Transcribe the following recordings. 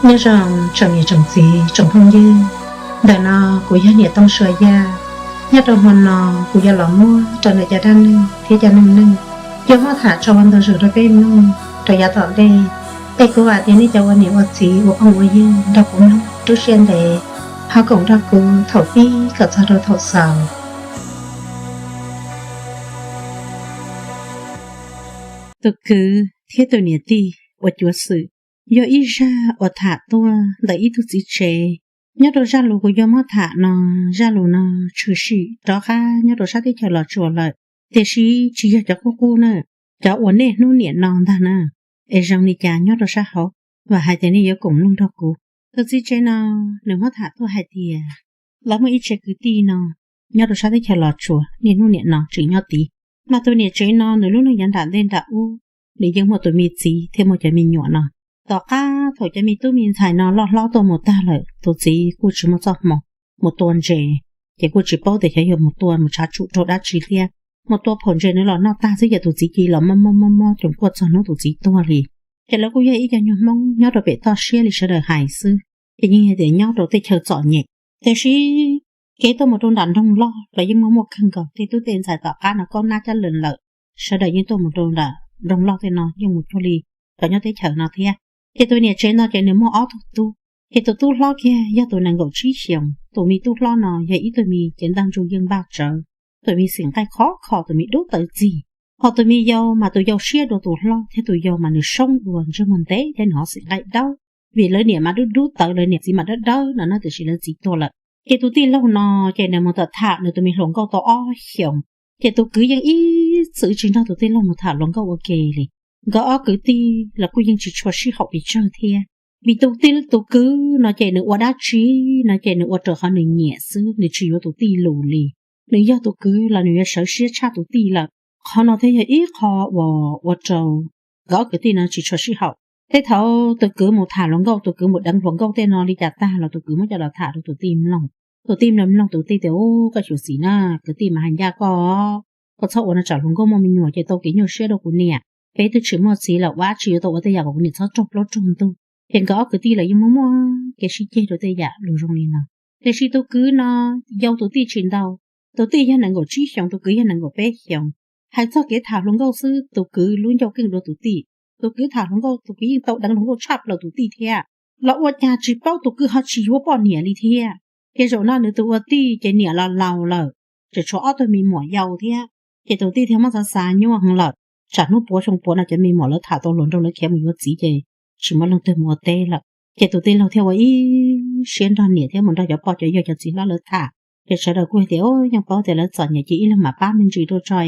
Nyob zoo tsoom niam tsoom txiv tsoom phooj ywg, ntawm no kuv yog niam Tooj Sua Yaj. Nyob rau hmo no kuv yuav los muab rau ntawm cov dab neeg thiab cov neej neeg yuav muab tham tso ua ntu zus rau peb mloog rau yav tom ntej. Es kuv vam tias nej cov ua niam ua txiv ua phooj ua ywg nrog kuv mloog lub siab ntev, ho koom nrog kuv thaum pib kom txog rau thaum xaus. Tus kwv thiab tus niam tij ua cuav xwm yog ib zaj uas tham tuaj ntawm ib tug txiv tsev. Nyob rau zaj lus kuv yuav muab tham no, zaj lus no tshwm sim rov qab nyob rau sab teb chaws Los Tsuas lawm, tiam sis tsis yog cov qub qub na, cov uas niaj hnub niam no ntag na. Es zoo li cas nyob rau sab hauv, vam hais tias nej yuav koom mloog nrog kuv. Tus txiv tsev no nws muab tham tuaj hais tias lawv muaj ib tsev kwv tij no nyob rau sab teb chaws Los Tsuas, niaj hnub niam no tseem nyob tid. Mas tus niam tsev no nws lub neej yav nram ntej nram ub, nws yeej muaj tus me txiv thiab muaj cov me nyuam no. Tom qab thaum cov me tub me ntxhais no loj hlob tuaj mus tag lawm, tus txiv kuj tsis muaj txoj hmoo mus tua ntses, ces kuj tsis paub tias xyov yog mus tua mus tshav tsum raug dab tsi thiab. Mus tua phaum ntses nws los noj tag xwb ces tus txiv cia li los mob mob mob mob coom kuaj txog hnub tus txiv tuag li. Ces lawv kuj yog ib co nyuag Hmoob nyob rau pem toj siab li sawv daws hais xwb, ces yeej yog tias nyob rau tej chaw txom nyem. Tiam sis kev tuaj mus rau nram nroog loj los yeej muaj muaj kawg nkaus, tej tub tej ntxhais tom qab no kaub nab cab lees lawm, sawv daws yeej tuaj mus rau nram nroog loj tej no yeej mus cuag li cov nyob teb chaws no thiab. Ces tus niam tsev no ces nws muaj ob tug tub, ces tus tub hlob kiag yog tus nees nkaum tsib xyoos, tus me tub hlob no yog ib tug me cev ntaj ntsug yeej npaj tsawv, tus me xeem nqaij khov kho, tus me dub tawv txig. Ho tus me yau mas tus yau siab dua tus hlob thiab tus yau mas nws soob dua ntsej muag ntev thiab nws ho xeem nqaij dawb, vim lawv niam mas dub dub tawv, lawv niam txiv mas dawb dawb no na, tiam sis lawv txiv tuag lawm. Ces tus tij laug no ces nws mus tham nws tus me hluas nkauj tau ob xyoos, ces tus kwv yeej ib txwm tsis nrog tus tij laug mus tham hluas nkauj ua ke li. Nkawd ob kwv tij los kuj yeej tsis tshua sib haum pes tsawg thiab, vim tus tij tus kwv no ces nws ua dab tsi no ces nws ua raws qhov nws nyiam xwb, nws tsis yuav tus tij lus li. Nws yog tus kwv los nws yuav sawv siab tshaj tus tij lawm. Qhov no thiaj yog ib qho uas ua rau nkawd ob kwv tij no tsis tshua sib haum. Tej thaum tus kwv mus tham hluas nkauj, tus kwv mus deev hluas nkauj tej no li cas tag los tus kwv muab coj los tham rau tus tij mloog. Tus tij mloog mloog tus tij tias, Ub, koj xyuam xim na, kwv tij mas hais ncaj koj, koj txhob ua no tsam hluas nkauj muaj me nyuam ces tau kev nyuaj siab rau kuv niam. Peb twb tsis muaj txiv lawm, ua dab tsi yuav tau ua tej yam kom kuv niam txhob raug plaub raug ntug. Ces nkawd ob kwv tij lawm yeej muaj muaj kev sib ceg rau tej yam lus zoo li no. Tiam sis tus kwv no yau tus tij tsis ntau, tus tij yog nees nkaum tsib xyoos, tus kwv yog nees nkaum peb xyoos. Hais txog kev tham hluas nkauj xwb tus kwv lub ncauj keej dua tus tij. Tus kwv tham hluas nkauj tus kwv yeej tau deev hluas nkauj tshaj plaws tus tij thiab, los ua cas tsis paub tus kwv ho tsis yuav poj niam li thiab. Ces zaum no nws tus ua tij ces niam los laus lawm, tseem tshuav ob tug me muam yau thiab. Ces tus tij thiaj muab xav xav nyuaj heev lawm, tsam hnub puav xyoo puav no cov me muam lawv tham tau hluas nraug lawv khiav mus yuav txiv ces tsis muaj leej twg mus ua teb lawm. Ces tus tij laug thiaj ua ib siab nrog niam thiab mus nrog cov pog cov yawg cov txiv hlob lawv tham. Ces sawv daws kuj hais tias, Yeej paub tias lawv txom nyem ces ib leeg mam pab me ntsis tuaj tso,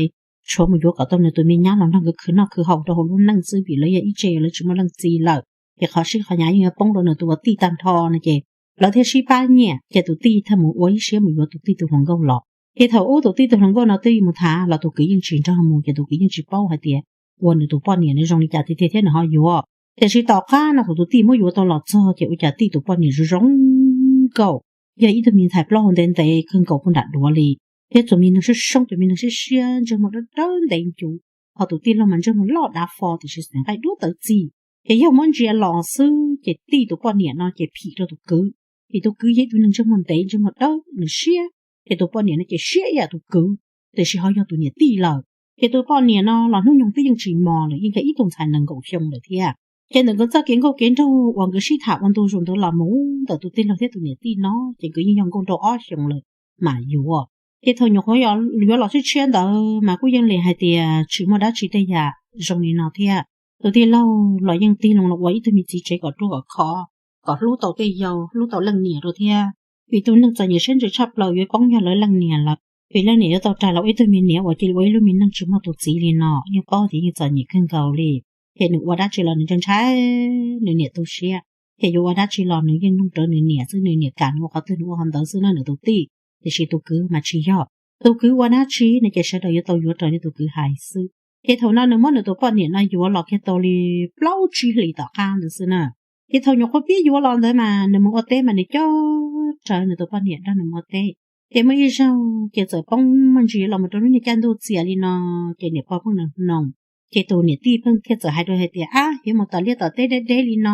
tshuav mus yuav kom tau nws tus me nyab los nrog nkawd khwv noj khwv haus rau hauv lub neej xwb, vim lawv yog ib tse lawv tsis muaj leej txiv lawm. Ces qhov sib qhov hnyav yeej yuav poob rau nws tus ua tij tag nrho no ces lawv thiaj sib pab nyiam, ces tus tij thiaj mus ua ib siab mus yuav tus tij tus hluas nkauj los. Ces thaum ub tus tij tus hluas nkauj no twb mus tham los tus kwv yeej tsis nrog mus, ces tus kwv yeej tsis paub hais tias ua nws tus poj niam nws zoo li cas tiag tiag thiab nws ho yuav. Tiam sis tom qab no thaum tus tij muab yuav tau los txog ces ua cas tij tus poj niam zoo zoo nkauj, yog ib tug me ntxhais plaub hau ntev ntev kawg nkaus puag nram duav li, thiab tus me neeg soob soob, tus me neeg siab siab, ntsej muag dawb dawb ntev ncuv. Ho tus tij laug mas ntsej muag loj dav fo tiam sis xeem nqaij dub tawv txig. Ces yog muab ntsia los xwb ces tij tus poj niam no ces phim rau tus kwv, vim tus kwv yog ib tug neeg ntsej muag ntev ntsej muag dawb nws siab, ces tus poj niam no ces siab ib yam tus kwv, tiam sis ho yog tus niam tij lawm. Ces tus poj niam no los hnub nyoog twb yeej tsis mos lawm, yeej yog ib tug ntxhais nees nkaum xyoo lawm thiab. Ces ntawm nkawd txoj kev nkauj kev nraug uas nkawd sib tham ua ntu zus ntawd los mus ntawm tus tij laug thiab tus niam tij no ces nkawd yeej yog nkauj nraug ob xyoos lawm mam yuav. Ces thaum nyuam qhuav yuav los tshiab tshiab ntawd mas kuj yeej li hais tias tsis muaj dab tsi tej yam zoo li no thiab. Tus tij laug los yeej tig loo los ua ib tug me txiv tsev kom ruaj kom khov, kom hlub tau tej yau hlub tau leej niam rau thiab. Vim tus neeg txom nyem siab ntsws tshaj plaws yuav poob yog lawv leej niam lawm, vim leej niam yuav tau rais los ua ib tug me niam uas cia li ua ib lub me neej tsis muaj tus txiv li no, yeej paub tias yeej txom nyem kawg nkaus li. Ces nws ua dab tsi los nws ntshai ntshai nws niam tu siab, ces yuav ua dab tsi los nws yeej mloog rawv nws niam xwb, nws niam kam nws ua qhov twg nws ua qhov ntawd xwb na nws tus tij. Tiam sis tus kwv mas tsis yog, tus kwv ua dab tsi no ces sawv daws yuav tau yuav raws li tus kwv hais xwb. Ces thaum no nws muab nws tus poj niam no yuav los kiag tau li plaub tsib hlis tom qab ntawd xwb na. Ces thaum nyuam qhuav pib yuav los ntawd mas nws mus ua teb mas nws coj rawv nws tus poj niam nrog nws mus ua teb. Ces muaj ib zaug ces txawm poob muaj ntsis los mus rau lub niag caij ntuj txias li no, ces niam pog pheej nws hnoos. Ces tus niam tij pheej thiaj txawm hais rau hais tias, Ab, yuav mus tom liaj tom teb deb deb li no,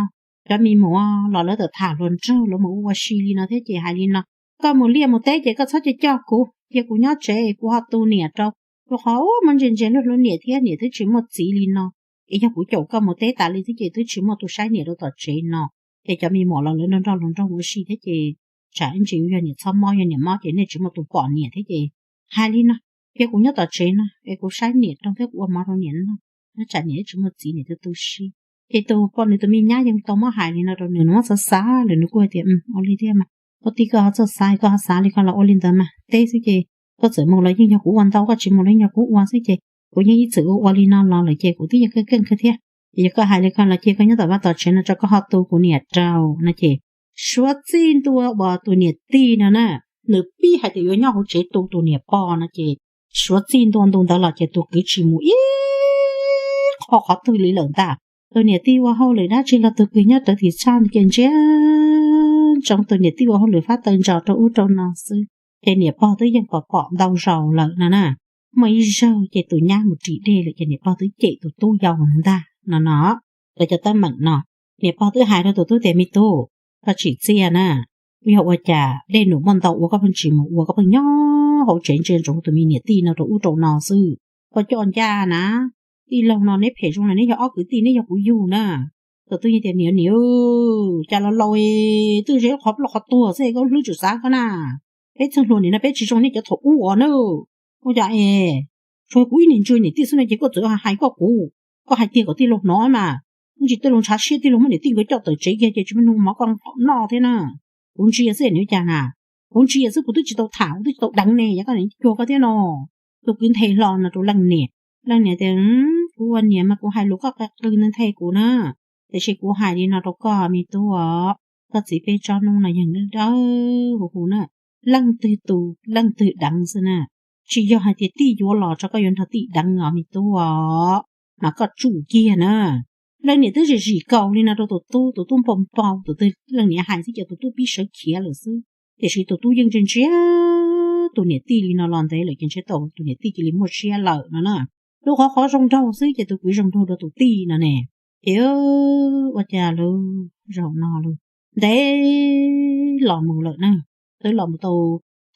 cov me muam los lawv tawm tham hluas nraug, lawv mus ua ua si li no thiab ces hais li no: Koj mus liaj mus teb ces koj txhob coj coj kuv, cia kuv nyob tsev es kuv ho tu niam rau. Rau qhov ua muaj ntse ntse luag hlub niam thiab niam twb tsis muaj txiv li no, es yog kuv caum koj mus teb tas li thiab ces twb tsis muaj tus saib niam rau tom tsev no. Ces cov me muam los lawv nrog nrog hluas nraug ua si thiab ces tsam ib ntsis yog niam txhob mob, yog niam mob ces nej tsis muaj tus pom niam thiab ces hais li no: Cia kuv nyob tom tsev no es kuv saib niam rau thiab kuv ua mov rau niam noj, nyob tsam niam tsis muaj txiv niam tu tu siab. Ces tus poj niam tus me nyab yeej tau muab hais li no rau nws, nws muab xav xav lawm nws kuj hais tias: Ua li thiab mas, ua tij koj ho txawj xav, koj ho xav li ko los ua li ntawd mas, teb xwb ces koj txawm mus los yeej yog kuv ua ntau, koj tsis mus los yeej yog kuv ua xwb ces kuv yeej ib txwm ua ua li no los lawm ces kuv twb yog keej keej kawg thiab. Ces yog koj hais li ko los cia koj nyob tom vaj tom tsev no tso, koj ho tu kuv niam rau no ces Suav txij ntua uas tus niam tij no na, nws pib hais tias yuav nyob hauv tsev tu tus niam pog no ces Suav txij ntua ntu ntawd los ces tus kwv tsis mus ib qho qhov twg li lawm ntag. Tus niam tij ua hauj lwm dab tsi los tus kwv nyob rawv tim tshaj ces ntsia ntsoov tus niam tij ua hauj lwm fab taw ntsos rau ub rau no xwb. Ces niam pog twb yeej pom pom ntau zaus lawm no na. Muaj ib zaug ces tus nyab mus ris dej lawm ces niam pog twb cem tus tub yau ntag no no. Lawv cov teeb meem no, niam pog twb hais rau tus tub tias: Me tub, koj tsim txiaj na, yog ua cas dej num muaj ntau ua koj pheej tsis mus ua, koj pheej nyob hauv tsev ntsia ntsoov tus me niam tij no rau ub rau no xwb. Koj coj ncaj na, tij laug no neb phem zoo na, neb yog ob kwv tij, neb yog kuv yug na. Tus tub yeej tias: Niam, niam, cas los laus twb ze qhov plaub qhov tuag xwb koj hlwb tsum xav koj na. Peb txheej hluas nim no peb tsis zoo nej cov thaum ub os na. Ua cas es tsuas kuv ib niag ntsuag niam tij xwb no ces koj txawm hais koj kuv, koj hais tiag kom tij laug hnov mas. Ib ntsis tij laug ntshav siab, tij laug muab niam tij nkawd coj tawm tsev kiag ces tsis muaj hnub mov koj noj thiab na. Kuv ntsia xwb niam ua cas na, kuv ntsia xwb kuv twb tsis tau tham, kuv twb tsis tau deev ne, yog koj niam cuag koj thiab no. Tus kwv nthe hlo no rau leej niam. Leej niam tias: Kuv ua niam mas kuv hais lus koj qw nthe kuv na, tiam sis kuv hais li no rau koj me tub os, koj txiv peb tsob hnub no yeej dawb dawb huv huv na, leej twg tu leej twg deev xwb na. Tsis yog hais tias tij yuav los tso koj yuav nrog tij deev os me tub os, mas koj tsum kiag na. Leej niam twb zim zim kaus li no rau tus tub, tus tub npau npau, tus twg leej niam hais xwb ces tus tub pib sawv khiav lawm xwb. Tiam sis tus tub yeej ntsia ntsia tus niam tij li no los ntev lawm ces ntshe tau tus niam tij cia li muaj siab lawm no na. Lub qhov qhov zoo nraug xwb ces tus kwv zoo nraug dua tus tij no ne. Ces ua cas lub zaum no lawm ntev los mus lawm na, twb los mus tau,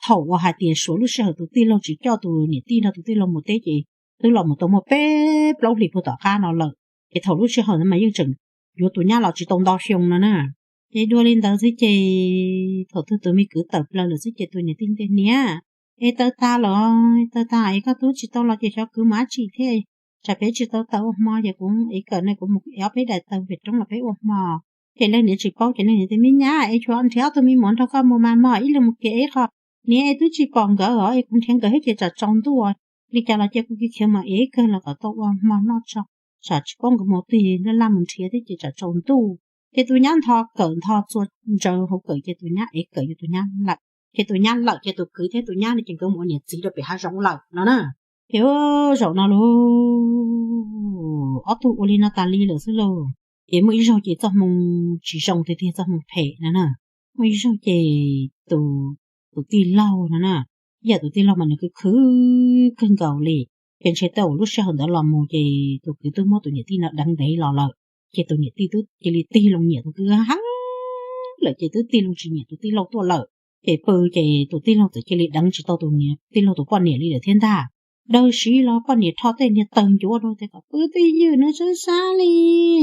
thaum uas hais tias suav lub sij hawm tus tij laug tsis coj tus niam tij nrog tus tij laug mus teb ces twb los mus tau muaj peb plaub hlis puag tom qab no lawm. Ces thaum lub sij hawm ntawd mas yeej tseem yuav tus nyab los tsis tau nto xyoo no na. Ces dua li ntawd xwb ces thaum twg tus me kwv tawm plaws lawm xwb ces tus niam tij tias: Niam, es taw tas los, taw tas es koj tub tsis tau los ces xyov kwv mus dab tsi thiab. Tsam peb tsis tau tawm ua hmo ces kuv es kawm no kuv mus es ob peb daim taw pem roob los peb ua hmo. Ces leej niam tsis paub ces leej niam tias: Me nyab, es tshuav nrhiav ob tug me muam nrog koj mus mas mog, ib leeg mus kiag ib qho. Niam, es twb tsis pom nkawd os, es kuv nrhiav nkawd thiab ces tsam tsaus ntuj, li cas los cia kuv khiav khiav mus ev ib kawg los kom tau ua hmo noj tso, tsam tsis paub nkawd mus twg, laj laj mus nrhiav thiab ces tsam tsaus ntuj. Ces tus nyab ntho kawm ntho txua ntsaws hauv kawm ces tus nyab ev kawm yuav tus nyab lawm. Ces tus nyab lawm ces tus kwv thiab tus nyab no ces nkawd mus ua niam txiv rau pem hav zoov lawm no na. Ces zaum no lauj, ob tug ua li no tas li lawm xwb lauj. Ces muaj ib zaug ces txoj hmoo tsis zoo tiag tiag, txoj hmoo phem no na. Muaj ib zaug ces tus, tus tij laug no na, ib yam tus tij laug mas nws khwv khwv kawg nkaus li. Ces ntshe tau lub sij hawm ntawd los mus ces tus kwv twb muab tus niam tij no deev ntev los lawm. Ces tus niam tij twb cia li tig loo nyiam tus kwv heev lawm ces twb tig loo tsis nyiam tus tij laug tuaj lawm. Ces pw ces tus tij laug txawm cia li deev tsis tau tus tij laug tus poj niam li lawm thiab ntag. Daws siv los poj niam rho tej niag taws ncuav rau tias kom pw twj ywm, nws sab sab li.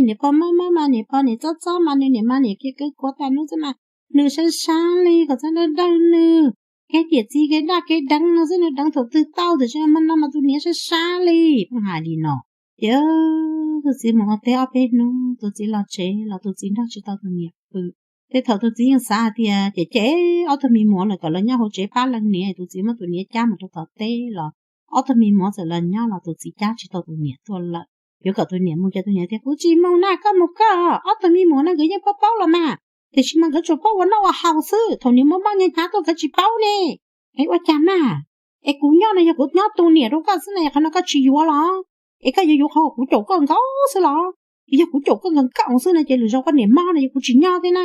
Niam pog mob mob mas niam pog, niam txob txob mas nws niam mas niam kiag kawg kuav tas hnub xwb mas nws sab sab li, kom txhob dawj dawj nws. Kev niam txiv kev daj kev deev no xwb, nws deev thaum twg tau, tiam sis hmo no mas tus niam sab sab li. Pheej hais li no. Ces tus txiv mus ua teb ob peb hnub, tus txiv los tsev los tus txiv nrog tsis tau tus niam pw. Tej thaum tus txiv yeej xav hais tias ces ces ob tug me muam lawm kom lawv nyob hauv tsev pab leej niam, tus txiv muab tus niam cab mus rau tom teb los ob tug me muam txawm los nyob los tus txiv cab tsis tau tus niam tuaj lawm. Yuav kom tus niam mus ces tus niam tias: Kuv tsis mus na, koj mus koj, ob tug me muam no nkawd yeej paub paub los mas, tiam sis mas nkawd tsuas paub ua noj ua haus xwb, thaum niam muaj mob hnyav hnyav tuaj nkawd tsis paub ne. Es ua cas mas, es kuv nyob no yog kuv nyob tu niam rau koj xwb na, qhov no koj tsis yuav los? Es koj yuav yuav qhov uas kuv caum koj nkaus xwb los? Yog kuv caum koj nkaus nkaus xwb no ces lwm zaus koj niam mob no yog kuv tsis nyob thiab na.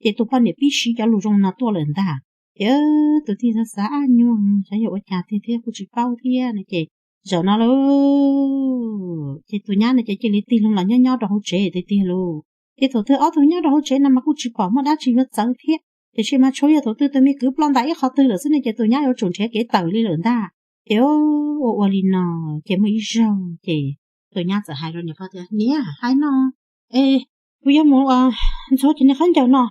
Ces tus poj niam pib siv cov lus zoo no tuaj lawm ntag. Ces tus tij xav xav, ab nyuag xyov yog ua cas tiag thiab kuj tsis paub thiab no ces zaum no lauj, ces tus nyab no ces cia li tig loo los nyob nyob rau hauv tsev tiag tiag lauj. Ces thaum twg ob tug nyob rau hauv tsev no mas kuj tsis pom muaj dab tsi yuav txawv thiab, tiam sis mas tshuav yog thaum twg tus me kwv ploj ntais ib qho twg lawm xwb ne ces tus nyab yuav tsum nrhiav kev tawm li lawm ntag. Ces ua ua li no, ces muaj ib zaug ces tus nyab txawm hais rau niam pog tias, Niam, hais no, es kuv yuav mus ntxuav cov niag khaub ncaws no,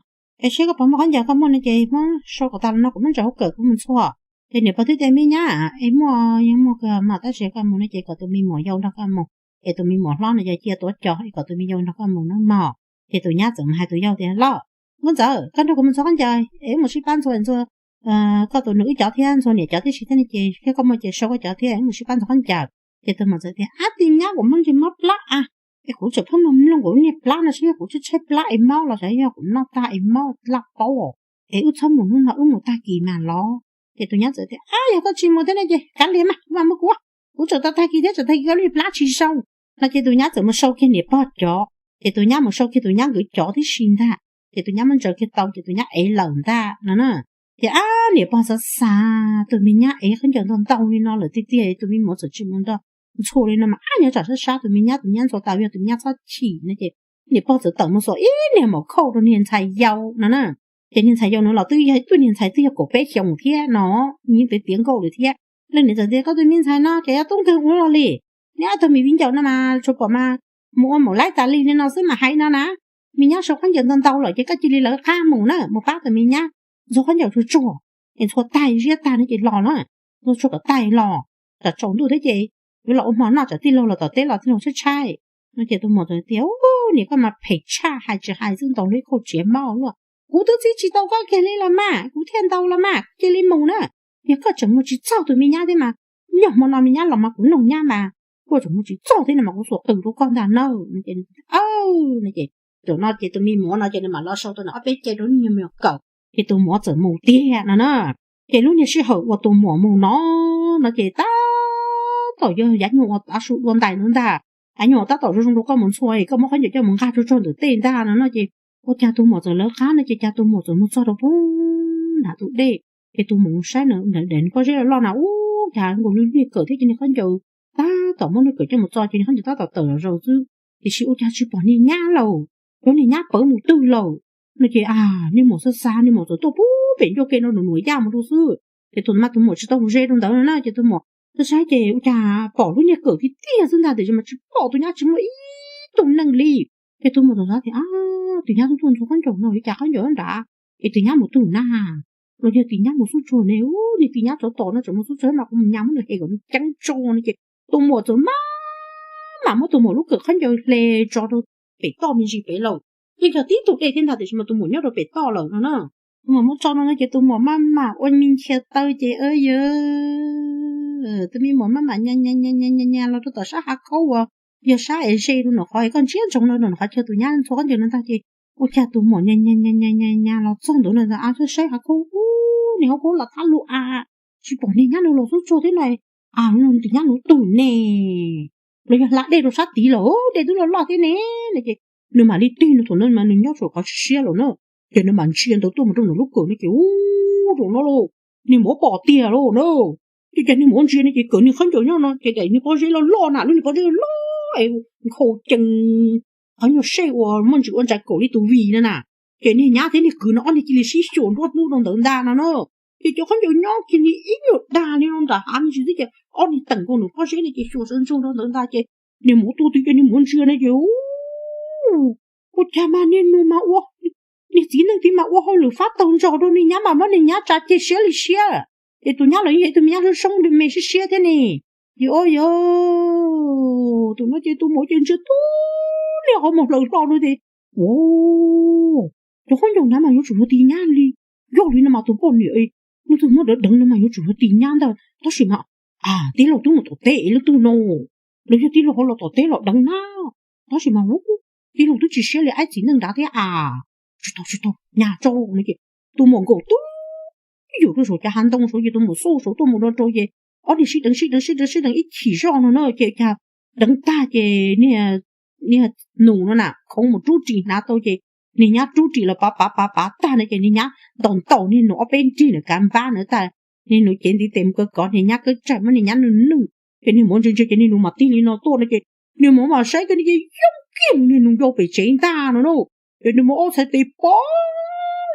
es seb koj puas muaj khaub ncaws, koj muaj no ces muab sau kom tas los no kuv muab ntsaws hauv kawm kuv mus ntxhua. Ces niam pog twb tias, Me nyab, es muaj, yeej muaj kawg mas, tab sis koj mus no ces kom tus me muam yau nrog koj mus, es tus me muam hlob no yog cia tuav cos, es kom tus me yau nrog koj mus nawb mog. Ces tus nyab txawm mus hais tus yau tias, Los, Nkauj Ntxawm, koj nrog kuv mus ntxhua khaub ncaws es wb mus sib pab ntxhua, ntxhua koj tus nus wb cov thiab ntxhua niam cov tib si thiab no ces thiab koj muaj ces sau koj cov thiab wb mus sib pab ntxhua khaub ncaws. Ces tus muam txawm tias, Ab, tus nyab, kuv mob ntsej mob plab a, es kuv tseem pheej mloog mloog kuv niag plab no seb yog kuv tshaib tshaib plab es mob los xyov yog kuv noj tag es mob laj paub, es wb txhob mus hnub no, wb mus tag kis mas los. Ces tus nyab txawm tias, Ab, yog koj tsis mus thiab ne ces kav liam mas, kuv mam mus kuv, kuv tseem tau tag kis thiab, tseem tag kis koj niag plab tsis zoo. No ces tus nyab txawm mus sau kiag niam pog cov, ces tus nyab mus sau kiag tus nyab nkawd cov tib si ntag, ces tus nyab muab ntsaws kiag tau ces tus nyab ev lawm ntag no na. Ces ab, niam pog xav xav, tus me nyab ev khaub ncaws ntau ntau li no lawm tiag tiag, tus me muam txawm tsis mus nrog ntxhua li no mas ab, nyob tsam sab sab tus me nyab, tus me nyab ntxhua tas yog tus me nyab txhob chim no ces niam pog txawm tawm mus xuas ib niag maum khauj rau niag ntxhais yau no na. Ces niag ntxhais yau no los twb yog ib tug niag ntxhais twb yog kaum peb xyoos thiab no, yeej tiav tiav nkauj lawm thiab. Leej niam txawm tias, Koj tus me ntxhais no ces yog tub nkeeg ua luaj li, neb ob tug me viv ncaus no mas tsuas pom mas mus ua maum laib tas li li no xwb mas hais no na, me nyab sau khaub ncaws ntau ntau lawm ces koj cia li lawv qab mus na, mus pab tus me nyab ntxhua khaub ncaws tsuag tsuag, es ntxhua tag ziab tag no ces los na, ntxhua tsuag kom tag los, tsam tsaus ntuj thiab ces yuav los ua hmo noj tsam tij laug los tom teb los tij laug tshaib tshaib. No ces tus muam txawm tias, Ub, niam koj mas phem tshaj, hais tsis hais xwb ntaus luag ib khauj tsiav mauj luaj. Kuv twb txib tsis tau koj kiag li los mas kuv thiaj ntaus los mas koj cia li mus na. Yog koj tseem mus tsis txog tus me nyab thiab mas, nyob hmo no me nyab los mas kuv noog nyab mas, koj tseem mus tsis txog thiab no mas kuv xuas qws rau koj ntag nawb. Ces, ces thaum no ces tus me muam no ces nws mam los sau tau nws ob peb ce rau niag me nyuam kawm, ces tus muam txawm mus tiag no na. Ces lub niag sij hawm uas tus muam mus no, no ces tab tom yog yav nyuag uas tav su dua ntais ntawd ntag. Yav nyuag tab tom zoo zoo rau koj mus ntxhua es koj muab khaub ncaws coj mus nqag tsuag tsuag ntawm tej ntag no no ces ua cas tus muam txawm lawv qab no ces cas tus muam txawm mus txog rau pub nram tus dej. Ces tus muam mus saib na, nws pob zeb loj loj na, ub, cas nkaus li niag kawm thiab ces niag khaub ncaws tab tom muab niag kawm coj mus txo ces niag khaub ncaws tab tom tawm los zaum xwb, tiam sis ua cas tsis pom niag nyab lawm. Cov niag nyab pawv mus twg lawm? No ces niag muam xav xav, niag muam txawm tuaj pub pem ncua ke no nws nuam yaj mus rau xwb. Ces tus mas tus muam tsis tau ze rau ntawd no na, ces tus muam saib saib ces ua cas pom lub niag kawm tiag tiag xwb ntag, tiam sis mas tsis pom tus nyab, tsis muaj ib tug neeg li. Ces tus muam txawm xav tias, Tus nyab tuaj tuaj ntxhua khaub ncaws no, ua cas khaub ncaws nrad, es tus nyab mus twg na? Los yog tus nyab mus xub tsuag ne, niag tus nyab tsov tom no tseem mus xub tsuag mas kuv mus nyas muab nws hem kom nws ceeb tso no ces tus muam txawm maj mam muab tus muam lub kawm khaub ncaws hle tso rau pem toj me ntsis pem lawm. Yeej yog tib tug dej thiab ntag tiam sis mas tus muam nyob rau pem toj lawm no na. Tus muam muab tso no no ces tus muam maj mam ua me nchias taw ces yog tus me muam maj mam nyas nyas nyas nyas nyas los rau tom sab hav khaub uas yog sab es ze rau nram qhov es koj ntsia ntsoov no, nram qhov chaw tus nyab ntxhua khaub ncaws no ntag ces ua cas tus muam nyas nyas nyas nyas nyas los txog ntawd no ntag, a, saib hav khaub ub, niag hav khaub los thab lug a, tsis pom niag nyab no los xub tsuag thiab no, a, tus nyab no twg ne? Los yog hla dej rau sab tid lawm, dej twb loj loj thiab ne. No ces nws mam li tig, nws thaum no mas nws nyob saum qhov siab siab lawm na, ces nws mam ntsia ntawd tuaj mus rau nws lub kawm no ces ub, zaum no lauj, niag muam pom tiag lauj na. Ces cas niag muam ntsia no ces kawm niag khaub ncaws nyob no ces daim niag pob zeb loj loj na, lub niag pob zeb loj es nkhaus cees qhov nyuag sej uas muaj ntsis ua ntsa kaum li tus vim no na. Ces niag nyab thiab niag kwv no ob niag cia li sib xyuas nruab hnub rau ntawd ntag no na. Ces cov khaub ncaws nyob kiag li ib nyuag dag li no nram hav me ntsis xwb ces ob niag teem nkaus nws pob zeb no ces xyuas sawv ntsug rau ntawd ntag ces niag muam tuaj twb ces niag muam ntsia no ces ub, ua cas mas niag nus mas ua, niag txiv neej tid mas ua hauj lwm fab taug ntsog rau niag nyab mas muab niag nyab tsa ceg siab li siab. Ces tus nyab los yeej yog ib tug me nyab zoo zoo me siab siab thiab ne. Ces ua yog tus no ces tus muam ces ntsia tub niag qhov muag hlaws hlo no ces, ua, cov khaub ncaws ntawd mas yuav tsum yog tus nyab li. Yog li no mas tus poj niam nws twb muab deev deev no mas yuav tsum yog tus nyab ntag, tab sis mas, a, tij laug twb mus tom teb es leej twg no, los yog tij laug ho los tom teb los deev na. Tab sis mas tij laug twb tsis siab li, ib txiv neej nrad thiab a. Tsis tau, tsis tau, nyas tso no ces tus muam nkaum twb ib yam rau saum cov hav ntoo saud ces tus muam xauj saud tuaj mus rau rau ces ob niag sib deev sib deev sib deev sib deev ib chim zoj no na ces cas deev tag ces niag nus no na khoov mus rub ris hnav tau ces niag nyab rub ris los pav pav pav pav tag no ces niag nyab ntaus ntaus niag nus ob peb nrig nws kav npab nws tag, niag nus cev ntiv tes mus kov kov niag nyab kab tsaig muab niag nyab nwj nwj ces niag muam ntsia ntsia ces niag nus mam tig li no tuaj no ces niag muam mam saib kiag no ces yoog kiag niag nus ncau pem tsev ntag no na. Ces nws muab ob txhais tes pov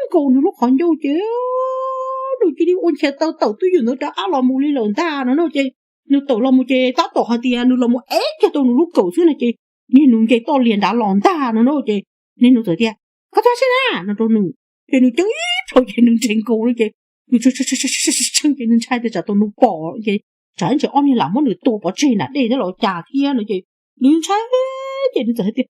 nkaus nws lub qhov ncauj ces nws cia li ua ncha taw tawm twj ywm ntawd rov qab los mus li lawm ntag no na. Ces nws tawm los mus ces tab tom hais tias nws los mus ev kiag tau nws lub kawm xwb no ces niag nus nce toj lias nrad los ntag no na. Ces niag nus txawm tias, koj tuaj seb na no rau nws. Ces nws ceeb ib plhaw ces nws nres nkaus no ces nws tshee ces nws ntshai tias tsam tus nus pom ces tsam ib ntsis ob niag lam muab nws tua pov tseg nram dej thiab los cas thiab no ces nws ntshai ces nws txawm hais tias,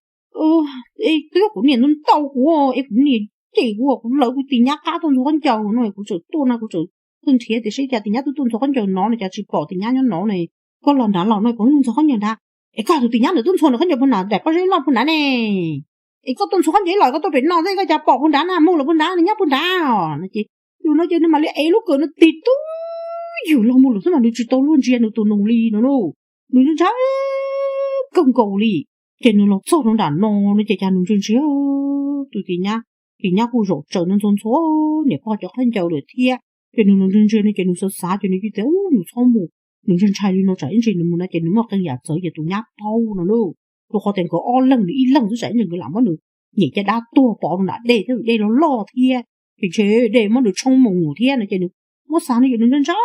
twb yog kuv niam ntau kuv es kuv niam cem kuv, kuv lawv kuv tis nyab qab tuaj ntxhua khaub ncaws no kuv txawm tuaj no kuv txawm pheej nrhiav tias seb cas tis nyab twb tuaj ntxhua khaub ncaws no no cas tsis pom tis nyab nyob no ne. Koj los nrad los no kuv ntxhua khaub ncaws nrad, es koj tus tis nyab nws twb ntxhua nws khaub ncaws puag nrad, daim pob zeb loj puag nrad ne. Es koj tuaj ntxhua khaub ncaws los koj tuaj pem no thiab koj cas pom puag nrad na, mus lawm puag nrad, nws nyob puag nrad os no ces, yus no ces nws mam li ev lub kawm no tig twj ywm los mus lawm xwb mas nws tsis tau luag ntsia nws tus nus li no lauj. Nws ntshai kawg nkaus li. Ces nws los txog rau nram no no ces cas nws ntsia ntsia tus tis nyab, tis nyab kuj zaum tsawm no ntxhua ntxhua niam pog cov khaub ncaws lawm thiab. Ces nws ntsia ntsia no ces nws xav xav ces nws cia tias, ub, nws txhob mus, nws ntshai ntshai li no tsam ib ntsis nws mus no ces nws muaj qee yam txawv ces tus nyab paub no lauj. Rau qhov tias nkawd ob leeg nws ib leeg xwb tsam ib ntsis nkawd lam muab nws nyem caj dab tuag pov rau nram dej thiab, dej loj loj thiab ces ntshe dej muab nws tshoob mus thiab no ces nws muab xav no ces nws ntshai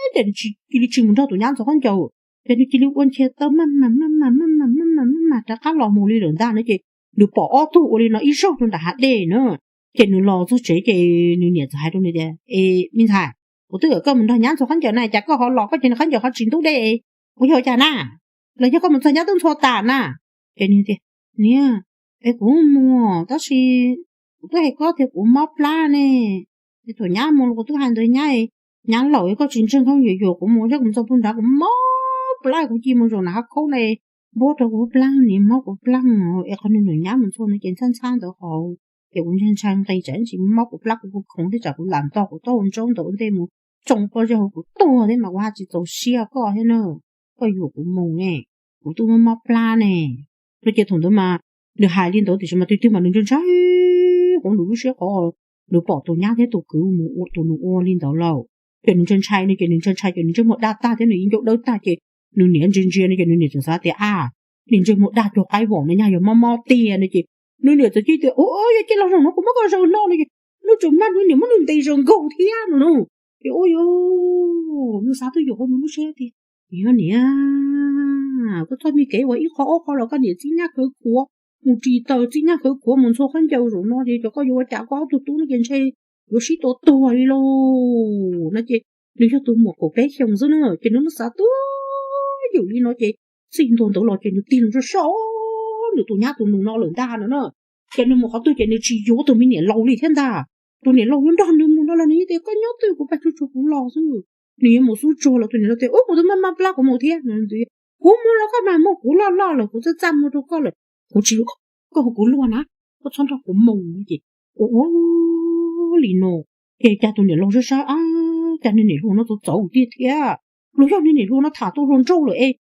ntshai ces nws cia li tsis mus nrog tus nyab ntxhua khaub ncaws. Ces nws cia li ua ncha taw maj mam maj mam maj mam maj mam maj mam rov qab los mus li lawm ntag no ces nws pom ob tug ua li no ib zaug rau nram hav dej na. Ces nws los txog tsev ces nws niam txawm hais rau nws tias, es me ntxhais, kuv twb kom koj mus nrog nyab ntxhua khaub ncaws na cas koj ho los koj ces nws khaub ncaws ho tsis ntub dej, ua yog cas na? Los yog koj mus txog nyab twb ntxhua tas na? Ces nws tias, niam, es kuv mus tab sis kuv twb hais koj tias kuv mob plab ne. Es thaum nyab mus los kuv twb hais ntawd nyab, nyab laus koj tsis ntseeg khaub ncaws yuam kuv mus, yog kuv mus txog puag nrad kuv mob plab kuv cia mus zaum nram hav khaub na, npuab rau kuv plab, niam mob kuv plab. Es qhov nws nrog nyab mus ntxhua no ces ntxhab ntxhab ntawd hauv, ces kuv ntshai ntshai nqis tsam ib ntsis mob kuv plab kuv kuj khoov thiab tsam kuv lam ntog kuv taub hau ntsob ntawd ua ntej mus tsoo pob zeb hauv kuv tuag thiab mas kuv haj tsis txaus siab koj thiab na, koj yuam kuv mus ne, kuv twb mob mob plab ne. No ces thaum ntawd mas nws hais li ntawd tiam sis mas tiag tiag mas nws ntshai ntshai qhov nws lub siab qhov nws pom tus nyab thiab tus kwv mus ua tus nus ua li ntawd lawm. Ces nws ntshai ntshai no ces nws ntshai ntshai ces nws ntsej muag daj tag thiab nws ib ncauj dawb tag ces nws niam ntsia ntsia no ces nws niam txawm xav tias, a, niag ntsej muag daj cuag qaib vom no nyaj yog mob mob tiag no ces nws niam txawm cia tias, ua yog cia los zaum no kuv muab koj zaws no no ces nws tseem mag nws niam muab nws ntes zaws nkaus thiab no na. Ces ua yog nws xav twj ywm hauv nws lub siab tias, yog niam, koj txoj me kev uas ib qho ob qho los koj niam txib nyab khawv khuav mus ris taws, txib nyab khawv khuav mus ntxhua khaub ncaws zaum no ces cov koj yuav ua cas koj ob tug tub no ces ntshe yuav sib tua tuag li lauj no ces nws yog tus muam kaum peb xyoos xwb na ces nws muab xav twj ywm li no ces txij ntua ntawd los ces nws tig loo sab sab nws tus nyab tus nus no lawm ntag no na. Ces nws mus qhov twg ces nws tsis yuav tus me niam laus li thiab ntag. Tus niam laus yuav nrog nws mus no los nws yeej tias koj nyob twj kuv pab tsuag tsuag kuv los xwb. Nws yuav mus xub tsuag los tus niam laus tias ub kuv twb maj maj plab kuv mus thiab. Kuv mus los koj mam mus, kuv loj loj lawm kuv txaj txaj muag rau koj lawm, kuv tsis yuav koj hauv kuv luag na, koj txhob nrog kuv mus no ces ua ua li no ces cas tus niam laus sab sab, ab, cas niag niam hluas no txawv txawv tiag thiab, los yog niag niam hluas no tham tau hluas nraug lawm es,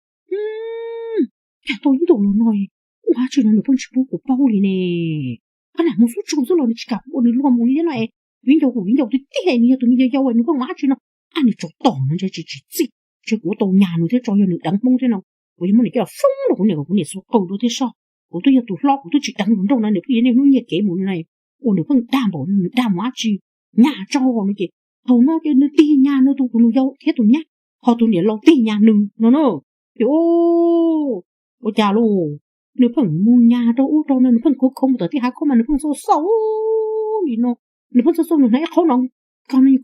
cas tau ib ntus los no ua dab tsi no nws pheej tsis pub kuv paub li ne. Qhov niam mus xub tsuag xwb los nws tsis kam kuv ua nws luag mus li thiab no es, viv ncaus kuv viv ncaus tiag tiag nws yog tus me yau yau nws pheej ua dab tsi no, ab nws tsov tom no ntshe tsis tsim txim, ntshe kuv tau nyas nws thiab tso yog nws deev Hmoob thiab no, kuv yuav muab nws coj los foob rau kuv niam kom kuv niam xuas qws dua thiab soj. Kuv twb yog tus hlob kuv twb tsis deev hluas nraug no nws pheej yuav niaj hnub nyiag kev mus li no, ua nws pheej dag npaum nws dag mus dab tsi, nyas tso no ces thaum no ces nws tig nyas nws tus nus yau thiab tus nyab, ho tus niam laus tig nyas nws no na. Ces ua cas lauj, nws pheej mus nyas rau ub rau no nws pheej khov khov mus tom tej hav khaub mas nws pheej xauj xauj li no, nws pheej xauj xauj nws hnav ib qhaub no,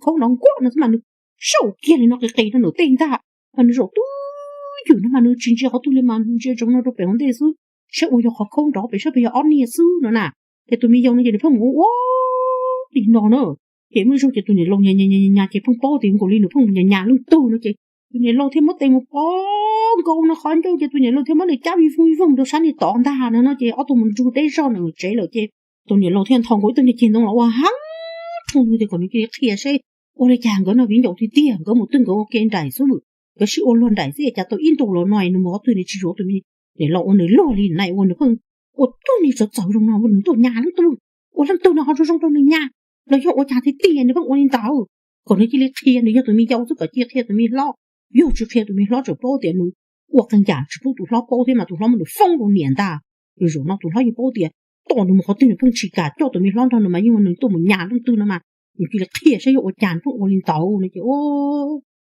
khaub no nkuaj no xwb mas nws saum kiag li no qis qis rau nws tej ntag. Mas nws zaum twj ywm no mas nws tsis ntsia qhov twg li mas ntsia ntsoov no rau pem hauv ntej xwb, saib ua yog qhov khaub nrov pem saib puas yog ob niag xwb no na. Ces tus me yau no ces nws pheej mus ua li no na. Ces muaj ib zaug ces tus niam laus nyas nyas nyas ces pheej paub tias nkaus li nws pheej mus nyas nyas leej twg no ces tus niam laus thiaj muab tes mus pov nkaus nws qhov ncauj ces tus niam laus thiaj muab nws cab vij voog vij voog rau sab niag tod ntag no no ces ob tug mus nrug deb zog ntawm tsev lawm ces tus niam laus thiaj ntho nkaus ib tug niag ceg ntoo los ua heev rau nws tias kom nws cia li qhia seb ua li cas nkawd no viv ncaus tiag tiag, nkawd mus twg nkawd ua ke nraim xwb, nkawd sib ua luag nraim xwb es cas tau ib ntus los no nws mus qhov twg nws tsis yuav tus me niam laus ua nws luag li na, ua nws pheej ua tug niag txawv txawv zoo no ua nws tuaj nyas leej twg, ua leej twg no ho zoo zoo rau nws nyas, los yog ua cas tiag tiag nws pheej ua li ntawd. Kom nws cia li qhia, nws yog tus me yau xwb kom cia li qhia tus me hlob, yog tsis qhia tus me hlob tseem paub tias nws ua qee yam tsis pub tus hlob paub thiab mas tus hlob muab nws foob rau niam ntag. Ces zaum no tus hlob yeej paub tias tom nws mus qhov twg nws pheej tsis kam coj tus me hlob nrog nws mas yeej nws tuaj mus nyas leej twg no mas nws cia li qhia saib yog ua cas nws pheej ua li ntawd no ces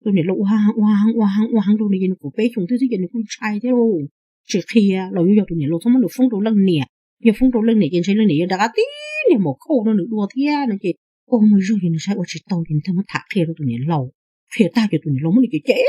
tus niam laus ua heev ua heev ua heev ua heev rau nws ces nws kaum peb xyoos thiab xwb ces nws kuj ntshai thiab lauj. Tsis qhia los yuav yog tus niam laus txhob muab nws foob rau leej niam, yog foob rau leej niam ces ntshe leej niam yuav rov qab tib niag maum khauj rau nws dua thiab no ces ua mus zog ces nws saib ua tsis tau ces nws thiaj muab tham qhia rau tus niam laus. Qhia tag ces tus niam laus muab nws cem cem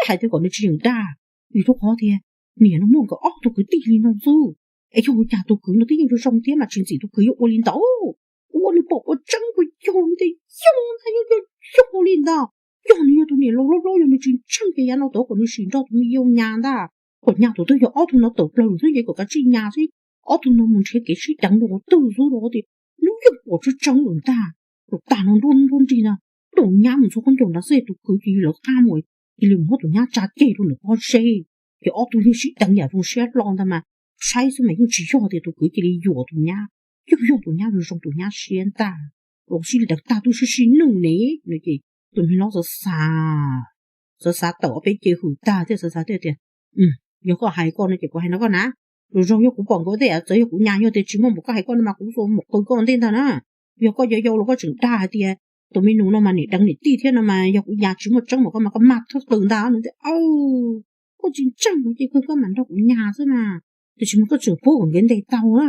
hais tias kom nws tsis yeem dag, vim rau qhov tias niam no muaj nkawd ob tug kwv tij li no xwb es yog ua cas tus kwv no twb yeej zoo zoo thiab mas tsis ntxim tus kwv yuav ua li ntawd. Ua nws pom ua tseeb ua yog nws tias yog ntag, yog yog yog li ntawd. Yog nws yog tus niam laus hlob hlob yog nws tsis ntseeg ces yav no tau kom nws sim nrog tus me yau nyas ntag, kom nyas tus twg yog ob tug no tawm plaws lawm xwb ces kom kav tsij nyas xwb. Ob tug no mus nrhiav kev sib deev rau qhov twg xwb rau tias hnub yeej pom tseeb tseeb lawm ntag. Tus tag no nruab nruab nrig na, tus nyab mus txog qhov ncauj nrad xwb tus kwv cia li lawv qab mus, cia li mus muab tus nyab tsa ceg rau nram pob zeb. Ces ob tug yeej sib deev yam zoo siab hlo ntag mas saib xwb mas yeej tsis yog tias tus kwv cia li yuam tus nyab, yeej yog tus nyab zoo zoo tus nyab siab ntag. Los sib deev tag twb sib sib nwj ne no ces tus me hlob xav xav, xav xav tawm ob peb ce hws tag thiab xav xav thiab tias, yog koj hais koj no ces kuv hais no koj na, lus zoo yog kuv pom nkawd tej txawm yog kuv nyas yog tias tsis muaj npaum koj hais koj no mas kuv xuas mus qw koj ntej ntag na. Yog koj yau yau los koj tseem dag hais tias tus me nus no mas niam deev niam tij thiab no mas yog kuv nyas tsis muaj tseeb mas koj mas koj mag thwb qw ntag no tias, koj tsis ntseeg kuv ces kawg koj mam nrog kuv nyas xwb mas. Tiam sis mas koj tseem pub kom nkawd ntes tau na,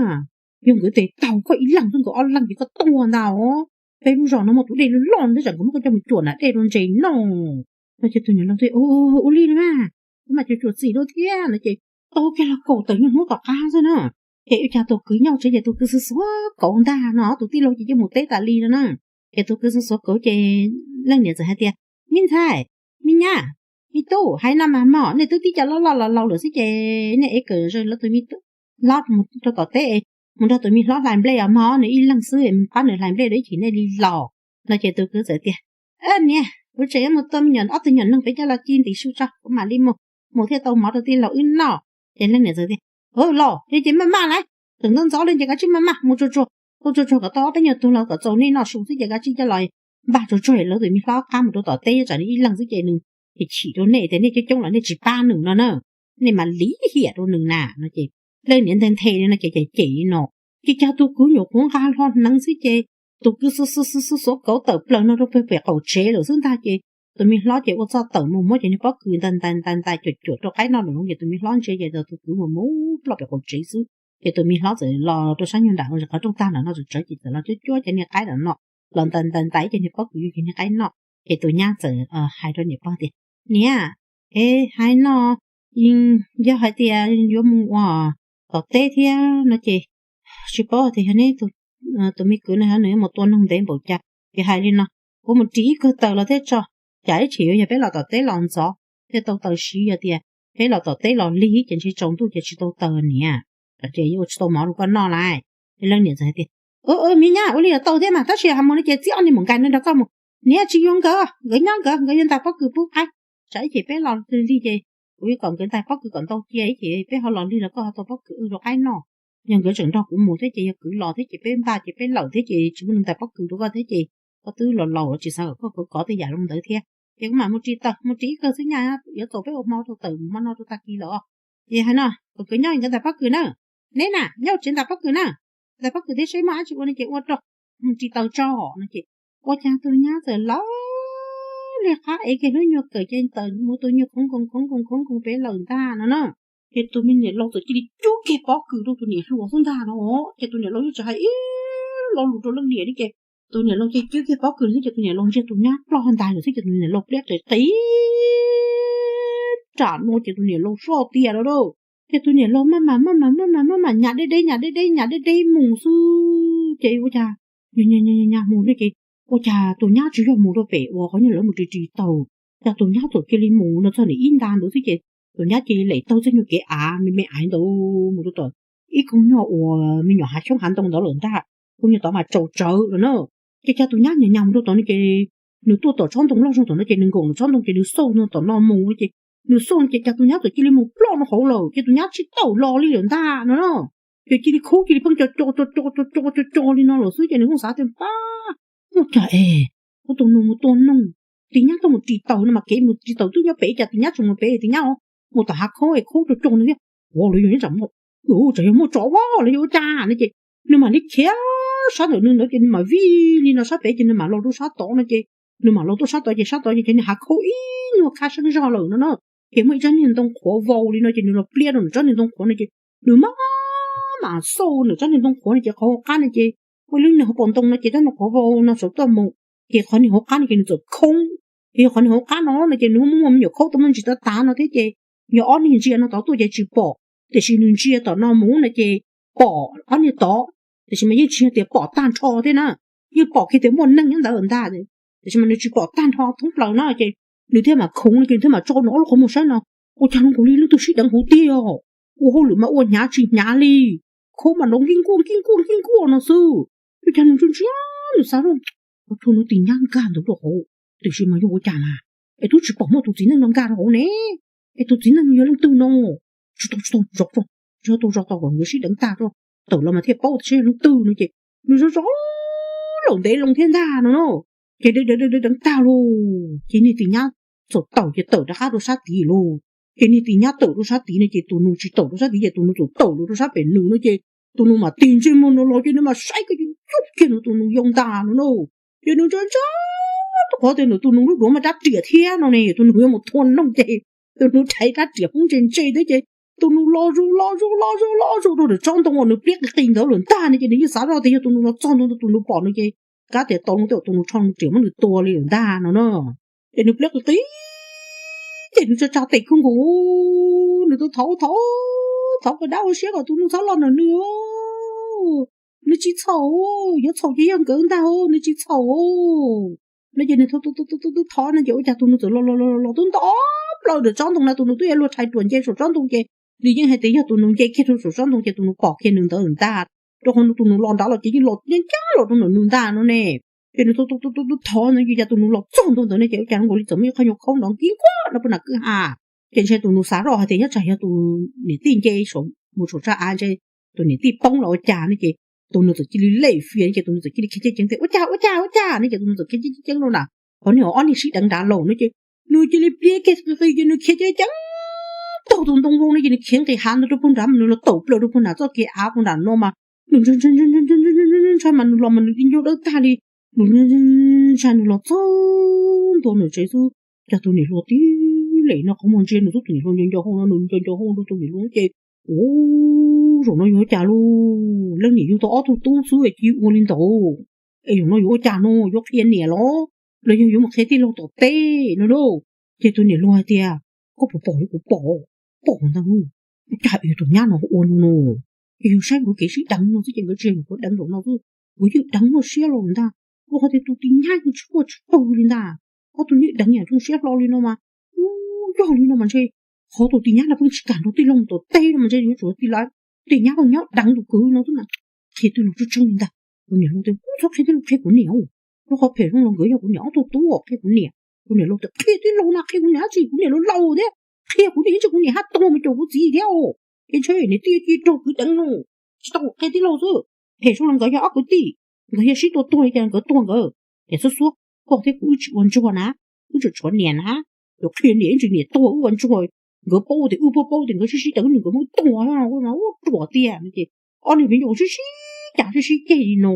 yog nkawd ntes tau koj ib leeg xwb nkawd ob leeg ces koj tuag ntag os. Peb lub zos no muaj tus dej loj loj ntawd tsam nkawd muab koj coj mus cuam nram dej rau ntses noj no ces tus niam laus tias, ua li no mas, kuv mam cuam cuam txim dua thiab no ces tau kiag los kaum tawm niaj hnub tom qab xwb na. Ces ua cas tus kwv nyob tsev ces tus kwv xuav xuav kauv ntag no tus tij laug ces cia mus teb tas li no na. Ces tus kwv xuav xuav kauv ces leej niam txawm hais tias, me ntxhais, me nyab, me tub, hais no mas mog, nej twb tib co loj loj los laus lawm xwb ces nej ev kawm zawg lawv tus me hlob mus rau tom teb, mus nrog tus me hlob hlais nplej os mog, nws ib leeg xwb, pab nws hlais nplej rau ib chim nej li los no ces tus kwv txawm tias, niam, kuv tseem yuav mus tua me nyuam ob tug nyuam neeg pem coj los ci ntim su tso kuv mam li mus, mus thiaj tau mov rau tij laug wb noj. Ces leej niam txawm tias, los li ces maj maj lauj, tseem ntxov ntxov li ces kav tsij maj maj mus tsuag tsuag, tua tsuag tsuag kom tau ob peb nyuag tug los kom txaus nej noj su xwb ces kav tsij coj los npaj tsuag tsuag lawv tus me hlob qab mus rau tom teb, tsam nws ib leeg xwb ces nws chim rau nej tias nej coob coob los nej tsis pab nws no na, nej mam li hiam rau nws na no ces leej niam nthe nthe li no ces cem cem li no. Ces cas tus kwv nyuam qhuav nqa hlo hneev xwb ces tus kwv xuav xuav xuav xuav kauv tawm plaws no rau pem qaum tsev lawm xwb ntag ces tus me hlob ces ua txuj tawm mus muab cov niag pob kws ntais ntais ntais ntais cuam cuam rau qaib noj lawm no ces tus me hlob ntsia ces tus kwv mus mus ploj pem qaum tsev xwb. Ces tus me hlob txawm los rau sab nyuag nram qhov rooj tag nram no txawm tsawv ces txawm los cuab cuab cov niag qaib nram no, los ntais ntais ntais ib cov niag pob kws yuav cov niag qaib noj. Ces tus nyab txawm hais rau niam pog tias, niam, es hais no, yog hais tias yuav mus ua tom teb thiab no ces tsis paub tias yog neb tus me kwv no nws yuav mus tua noog ntev npaum cas, ces hais li no, kuv mus ris ib kawg taws los thiab tso, cas ib chim yuav yog peb los tom teb los ntxov thiaj tau taws siv, yog tias peb los tom teb los lig ces ntshe tsaus ntuj ces tsis tau taws niam, ces yuav ua tsis tau mov rau koj noj lauj. Ces leej niam txawm hais tias, me nyab, ua li los tau thiab mas, tab sis hais mus no ces txib ob niag maum nkais no nrog koj mus, niam, tsis yuav nkawd, nkawd nyob nkawd, nkawd yuav ntais pob kws pub qaib, tsam ib chim peb los lig ces kuv yuav kom nkawd ntais pob kws kom ntau cia ib chim peb ho los lig los koj ho tau pob kws wb rau qaib noj. Yog nkawd tseem nrog kuv mus thiab ces yog kwv los thiab ces peb npaj ces peb lawm thiab ces tsis muaj neeg ntais pob kws rau koj thiab ces koj twb los laus los tsis xav kom koj kov tej yam zoo ntawd thiab. Ces kuv mam mus ris taws, mus ris ib kawg xwb nyaj, yuav txaus peb ua hmo rau tawm mus hmo no rau tag kis lawm. Ces hais no kom kwv nyob nkawd ntais pob kws na, neb na nyob tsev ntais pob kws na, ntais pob kws thiab seb muaj dab tsi ua no ces ua rau, mus ris taws tso no ces ua cas tus nyab txawm lawv liag qab ev kiag lub nyuag kawm caj tawm mus tua nyuag khoov nkoos khoov nkoos khoov nkoos pem lawm ntag no na. Ces tus me niam laus txawm cia li cub kiag pob kws rau tus niam hluas xwb ntag no. Ces tus niam laus yeej tsis hais ib lo lus rau leej niam li ces tus niam laus cia li cub kiag pob kws xwb ces tus niam laus ntsia tus nyab ploj ntais lawm xwb ces tus niam laus pliab qis qis nram no ces tus niam laus soj tiag lawm lauj. Ces tus niam laus maj mam maj mam maj mam maj mam nyas deb deb nyas deb deb nyas deb deb mus xwb ces ua cas nyas nyas mus no ces ua cas tus nyab tsis yog mus rau pem uas qhov nyuag lawv mus ris ris taws, cas tus nyab txawm cia li mus no txog nws ib nta ntawd xwb ces tus nyab cia li lem taug txoj nyuag kev av me me aiv ntawd mus rau tom ib koog nyuag uas me nyuam hav xyoob hav ntoo ntawd lawm ntag, koog nyuag tod mas tsaus tsawv lawm na. Ces cas tus nyab nyas nyas mus rau tom no ces nws tuaj tom tsob ntoo loj zog tom no ces nws nkaum nws tsob ntoo ces nws xauj tom no mus ces nws xauj ces cas tus nyab txawm cia li mus ploj rau hauv lawm ces tus nyab tsis tau los li lawm ntag no na. Ces cia li khub cia li pheej co co co co co co co co li no lawm xwb ces nws kuj xav tias pab, ua cas es ua tus nus mus tua noog, tus nyab tuaj mus ris taws no mas kev mus ris taws twb nyob pem cas tus nyab tseem mus pem tus nyab mus tom hav khoob es khub co co no thiab. Ua los yog nyob tsam, tsam yog muaj tsov vab los yog ua cas no ces Nws mam li khiav sab ntawm nws ntawd ces nws mam vij li no sab pem ces nws mam los rau sab tod no ces nws mam los tuaj sab tod ces sab tod ces nws hav khaub ib nyuag khab seeb zog lawm no na. Ces muaj ib tsob niag ntoo qhuav vau li no ces nws los pliab rau nws tsob niag ntoo qhuav no ces nws maj mam xauj nws tsob niag ntoo qhuav no ces qhov hauv qab no ces muaj ib lub niag hauv paus ntoo no ces tsob ntoo qhuav vau no sawv tuaj mus. Ces qhov niag hauv qab no ces nws txawm khoob. Ces yog qhov niag hauv qab no no ces nws muaj me nyuam khaub tau muaj ntsis tav tav no thiab ces yog ob niag ntsia no tod tuaj ces tsis pom, tiam sis nws ntsia tom no mus no ces pom ob niag tod. Tiam sis mas yeej tsis yog tias pom tag nrho thiab na, yeej pom kiag tias muaj neeg nyob ntawd ntag, tiam sis mas nws tsis pom tag nrho thoob plaws na ces nws thiaj mam khoov no ces nws thiaj mam tso nws ob lub qhov muag saib no, ua cas zoo nkaus li leej twg sib deev hauv tiag, ua hauj lwm mas ua hnyav tsis hnyav li, khaub mas nrov nkij nkuaj nkij nkuaj nkij nkuaj no xwb. Ua cas nws ntsia ntsia nws xav zoj, ua tsuag nws tus nyab nkag ntawd rau hauv, tiam sis mas yog ua cas mas es twb tsis pom muaj tus txiv neej no nkag rau hauv ne, es tus txiv neej no yog leej twg no? Tsis tau tsis tau zov tso, tsis tau zov tau kom nkawd sib deev tag tso, tawm los mas thiaj paub tias yog leej twg no ces nws zov zov laum ntev loo thiab ntag no na. Ces deev deev deev tag lauj ces niag tis nyab txawm tawm ces tawm rov qab rau sab tid lauj. Ces niag tis nyab tawm rau sab tid no ces tus nus tsis tawm rau sab tid ces tus nus txawm tawm rau sab pem nws no ces tus nus mam tig ntsej muag no los ces nws mam saib kiag ces ntsuj kiag nws tus nus yau ntag no na. Ces nws ntsia ntsia rau qhov tias nws tus nus lub duav mas rab riam thiab no ne, tus nus yuav mus thua noog ces tus nus rhais rab riam poob ntse ntse thiab ces tus nus los zus los zus los zus los zus rau nram tsob ntoo uas nws pliab qis qis ntawd lawm ntag no ces nws yeej xav zoj tias yog tus nus los txog ntawd tus nus pom nws ces kav tias tau loo tej tus nus tsho nws riam muab nws tua li lawm ntag no na. Ces nws pliab qis qis ces nws tsa tsa tes kawg nkaus, nws tus thov thov thov kom dab ua siab kom tus nus txhob los ntawm nws. Nws tsis txhaum, yuav txhaum ces yog nkawd ntag, nws tsis txhaum no ces nws thov thov no ces ua cas tus nus txawm los los los los twb nto plaws ntawm tsob ntoo na, tus nus twb yuav luag rhais ruam nce saum tsob ntoo ces nws yeej hais tias yog tus nus nce kiag rau saum tsob ntoo ces tus nus pom kiag nws ntawd ntag. Rau qhov tus nus los nrad los ces yeej los ncaj ncaj los rau ntawm nws ntag no ne. Ces nws thov no ces cas tus nus los txog ntua ntawd ne ces ua cas zoo nkaus li txawm muaj ib qho nyuag khaub nrov nkij nkuaj no puag nram kwj ha. Ces ntshe tus nus xav zoj hais tias nyob tsam yog tus niam tij nce mus saum tsa av ntshe tus niam tij poob los ua cas no ces tus nus txawm cia li lem fias no ces tus nus txawm cia li khiav ceev ceev tias ua cas ua cas ua cas no ces tus nus txawm khiav ceev ceev ceev rau nram qhov niag ob niag sib deev nrad los no ces nws cia li pliab kiag qis qis ces nws khiav ceev ceev taug tus ntoo vau no ces nws khiav nqis hav ntawd rau puag nrad mas nws los tawm plaws rau puag nram txoj kev av puag nram no mas nws ntshai ntshai mas nws los mas nws ti ncauj dawb tag li. Nws ntshai nws los txog ntua nws tsev xwb, cas tus niam hluas tib lem no qhov muag ntsia nws xwb, tus niam hluas nco nco hau no nws nco nco hau rau tus niam hluas ces, ua, zaum no yuav ua cas lauj, leej niam yug tau ob tug tub xwb es cia ua li ntawd, es zaum no yuav ua cas no, yuav qhia niam los los yog yuav mus qhia tij laug tom teb no lauj. Ces tus niam hluas hais tias koj puas pom li kuv pom, pom ntag, ua cas es tus nyab no ua no no, ces yog saib nkawd kev sib deev no xwb ces nkawd tsis yog nkawd deev zaum no xwb, nkawd yeej deev muaj siab los ntag, rau qhov tias tus tis nyab yeej tsis quaj tsis taug li ntag, ob tug yeej deev yam zoo siab hlo li no mas, ub, yog li no mas ntshe qhov tus tis nyab no pheej tsis kam nrog tij laug tom teb no mas ntshe yuav tsum tis nyab pheej nyob deev tus kwv no xwb na. Qhia tij laug tseeb tseeb li ntag. Tus niam hluas tias txhob qhia tij laug, qhia kuv niam, rau qhov phem zoo los nkawd yog kuv niam ob tug tub, qhia kuv niam. Tus niam hluas tias qhia tij laug no, qhia kuv niam dab tsi, kuv niam laus laus thiab, qhia kuv niam ib ntsis kuv niam haj tuag mus caum kuv txiv thiab. Ces ntshe niam tij cia raug kwv deev no, tsis tau qhia tij laug xwb. Phem zoo los nkawd yog ob kwv tij, nkawd yog sib tua tuag li cas nkawd tuag nkawd. Niam xub xuab, koj thiab kuv wb tsis ua ntsuag na, wb tseem tshuav niam na, yuav qhia niam ib ntsis niam tuag wb ua ntsuag, nkawd paub tias wb paub paub tias nkawd sib sib deev nkawd muab tuag, ua ruam tiag no ces ob niag viv ncaus sib sib cav sib sib ceg li no.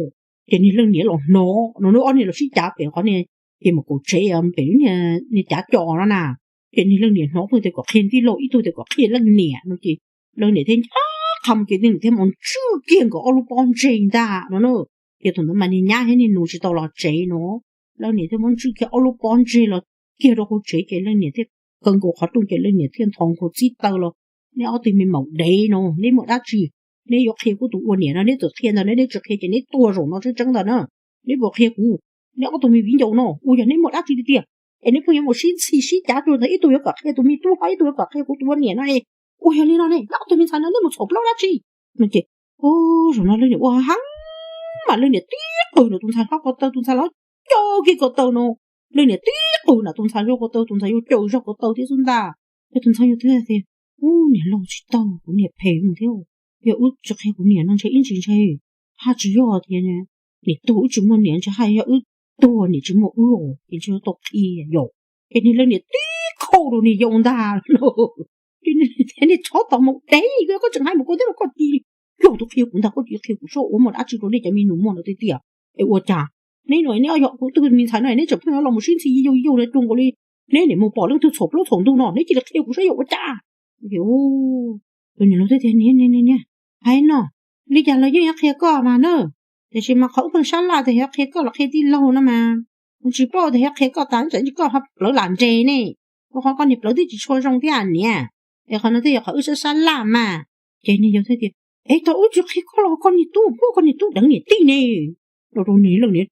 Ces niag leej niam los hnov no, ob niag los sib cav pem qhov niag ces mus kaum tsev pem lub niag cav co no na. Ces niag leej niam hnov tug tias kom qhia tij laug, ib tug tias kom qhia leej niam no ces leej niam thiaj ncaj qha mus ces leej niam thiaj mus ntswj kiag nkawd ob lub pob ntseg ntag no na. Ces thaum ntawd mas niag nyab thiab niag nus tsis tau los tsev no, leej niam thiaj muab ntswj kiag ob lub pob ntseg los kiag rau hauv tsev ces leej niam thiaj kaw nkaus qhov rooj ces leej niam thiaj nthos nkaus txib taw los, neb ob tug me maum dev no neb muaj dab tsi neb yuav qhia kuv tus ua niam no, neb txawm qhia ntawd neb tsis qhia ces neb tuag zaum no tseeb tseeb ntag na. Neb puas qhia kuv, neb ob tug me viv ncaus no ua yog neb muaj dab tsi tiag tiag es neb pheej yuav mus sib ntxhi sib cav tuag ntawd, ib tug yuav kom qhia tus me tub hlob, ib tug yuav kom qhia kuv tus ua niam no es ua yog li no ne, neb ob tug me ntxhais no neb mus txhaum plaub dab tsi no ces zaum no leej niam ua heev mas leej niam tib qws nram tus ntxhais hlob ko taw, tus ntxhais hlob caum kiag ko taw no, leej niam tib qws nram tus ntxhais yau ko taw, tus ntxhais yau caum zog ko taw thiab xwb ntag. Ces tus ntxhais yau thiaj tias, ub, niam laus tsis tau, kuv niam phem thiab, yog wb tsis qhia kuv niam no ntshe ib ntsis ntshe haj tsis yog tias niam tuag wb tsis muaj niam, ntshe haj yog wb tuag niam tsis muaj wb os, ces ntshe yuav tau qhia yom. Ces niag leej niam tib khau rau niag yau ntag lauj. Ces niag tshov tau mus dev, koj tseem hais mus koj thiab los koj cia li yog tus qhia kuv ntag, koj cia li qhia kuv saib ua muaj dab tsi rau nej cov me nus muag no tiag tiag. Es ua cas neb no neb yog kuv tus me ntxhais no neb tseem pheej los mus sib ntxhi yau yau no cuag nkaus li neb niam mus pom leej twg txhom plaub txhom ntug no, neb cia li qhia kuv saib yog ua cas. Tus niam laus thiaj tias, Niam, niam, niam, hais no, li cas los yeej yuav qhia koj mas na. Tiam sis mas qhov wb pheej sab laj tias yuav qhia koj los qhia tij laug no mas, kuv tsis paub tias yuav qhia koj tas tsam koj ho plawv lam nres ne. Ua qhov koj niag plawv twb tsis tshua zoo thiab niam. Es qhov no twb yog qhov wb sab sab laj mas. Ces niag yau thiaj tias, Es tau wb tsis qhia koj los koj niag tub, koj niag tub deev niam tij ne. Rau rau niag leej niam,